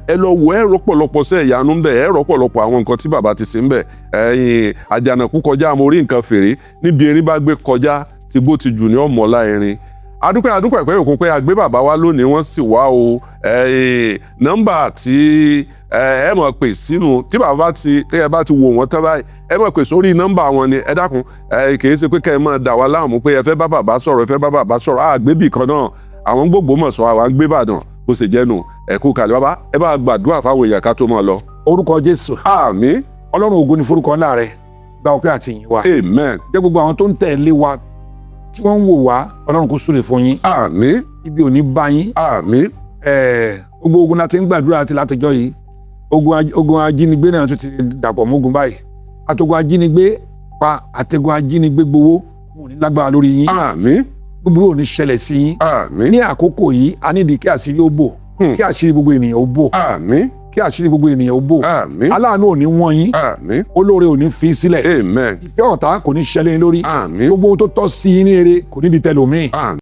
Ẹ lọ wo, ẹ rọpọlọpọ sí ẹ̀yánu ń bẹ, ẹ rọpọlọpọ àwọn nǹkan tí bàbá ti ṣe ń bẹ. Ẹ̀yin àjànàkú kọjá, mo rí nǹkan fèrè níbi erin bá gbé kọjá, tí bó ti jù ní ọmọlá erin. Adúpẹ́, adúpẹ́ pé òkun pé a gbé bàbá wa lónìí, wọ́n sì wá o. Nọ́mbà tí ẹ mọ̀ pè sínú, tí bàbá ti tẹ́ ẹ bá ti wò wọ́n tán báyìí, ẹ mọ̀ pè sórí nọ́mbà wọn ni. Ẹ dákun, kì í ṣe pé kẹ́ ẹ máa dà wá láàmú pé ẹ fẹ́ bá bàbá sọ̀rọ̀, ẹ fẹ́ bá bàbá sọ̀rọ̀. Àgbébì kan náà, àwọn gbogbo mọ̀ sọ, àwọn ń gbé Ìbàdàn bó ṣe jẹ́ nù. Ẹ kú kalẹ̀ bàbá, ẹ bá gbàdúrà fáwọn èèyàn ká tó máa lọ. Orúkọ Jésù. Àmín. Ọlọ́run, ògo ni forúkọ ńlá rẹ, gba ọpẹ́ àti ìyìn wa. Amen. Jẹ́ gbogbo àwọn tó ń tẹ̀lé wa, tí wọ́n ń wò wá, Ọlọ́run kó súre fún yín. Àmín. Ibi ò ní bá yín. Àmín. Gbogbo ogun láti ń gbàdúrà àti látọjọ́ yìí, ogun ajínigbé náà tún ti dàpọ̀ mógun báyìí. Àtogun ajínigbé pa, àtẹ̀gùn ajínigbé gbowó, wọn ò ní lágbára lórí yín. Àmín. Búburú ò ní ṣẹlẹ̀ sí yín. Àmín. Ní àkókò yìí, a nídìí kí àṣírí ó bò, kí àṣírí gbogbo ènìyàn ó bò. Àmín. Kí àṣírí gbogbo ènìyàn ó bò. Àmín. Aláàánú ò ní wọ́n yín. Àmín. Olóore ò ní fi sílẹ̀. Amen. Ìfẹ́ ọ̀tá kò ní ṣẹlẹ̀ yín lórí. Àmín. Gbogbo ohun tó tọ́ sí yín ní rere kò ní di tẹlòmíì. Àmín.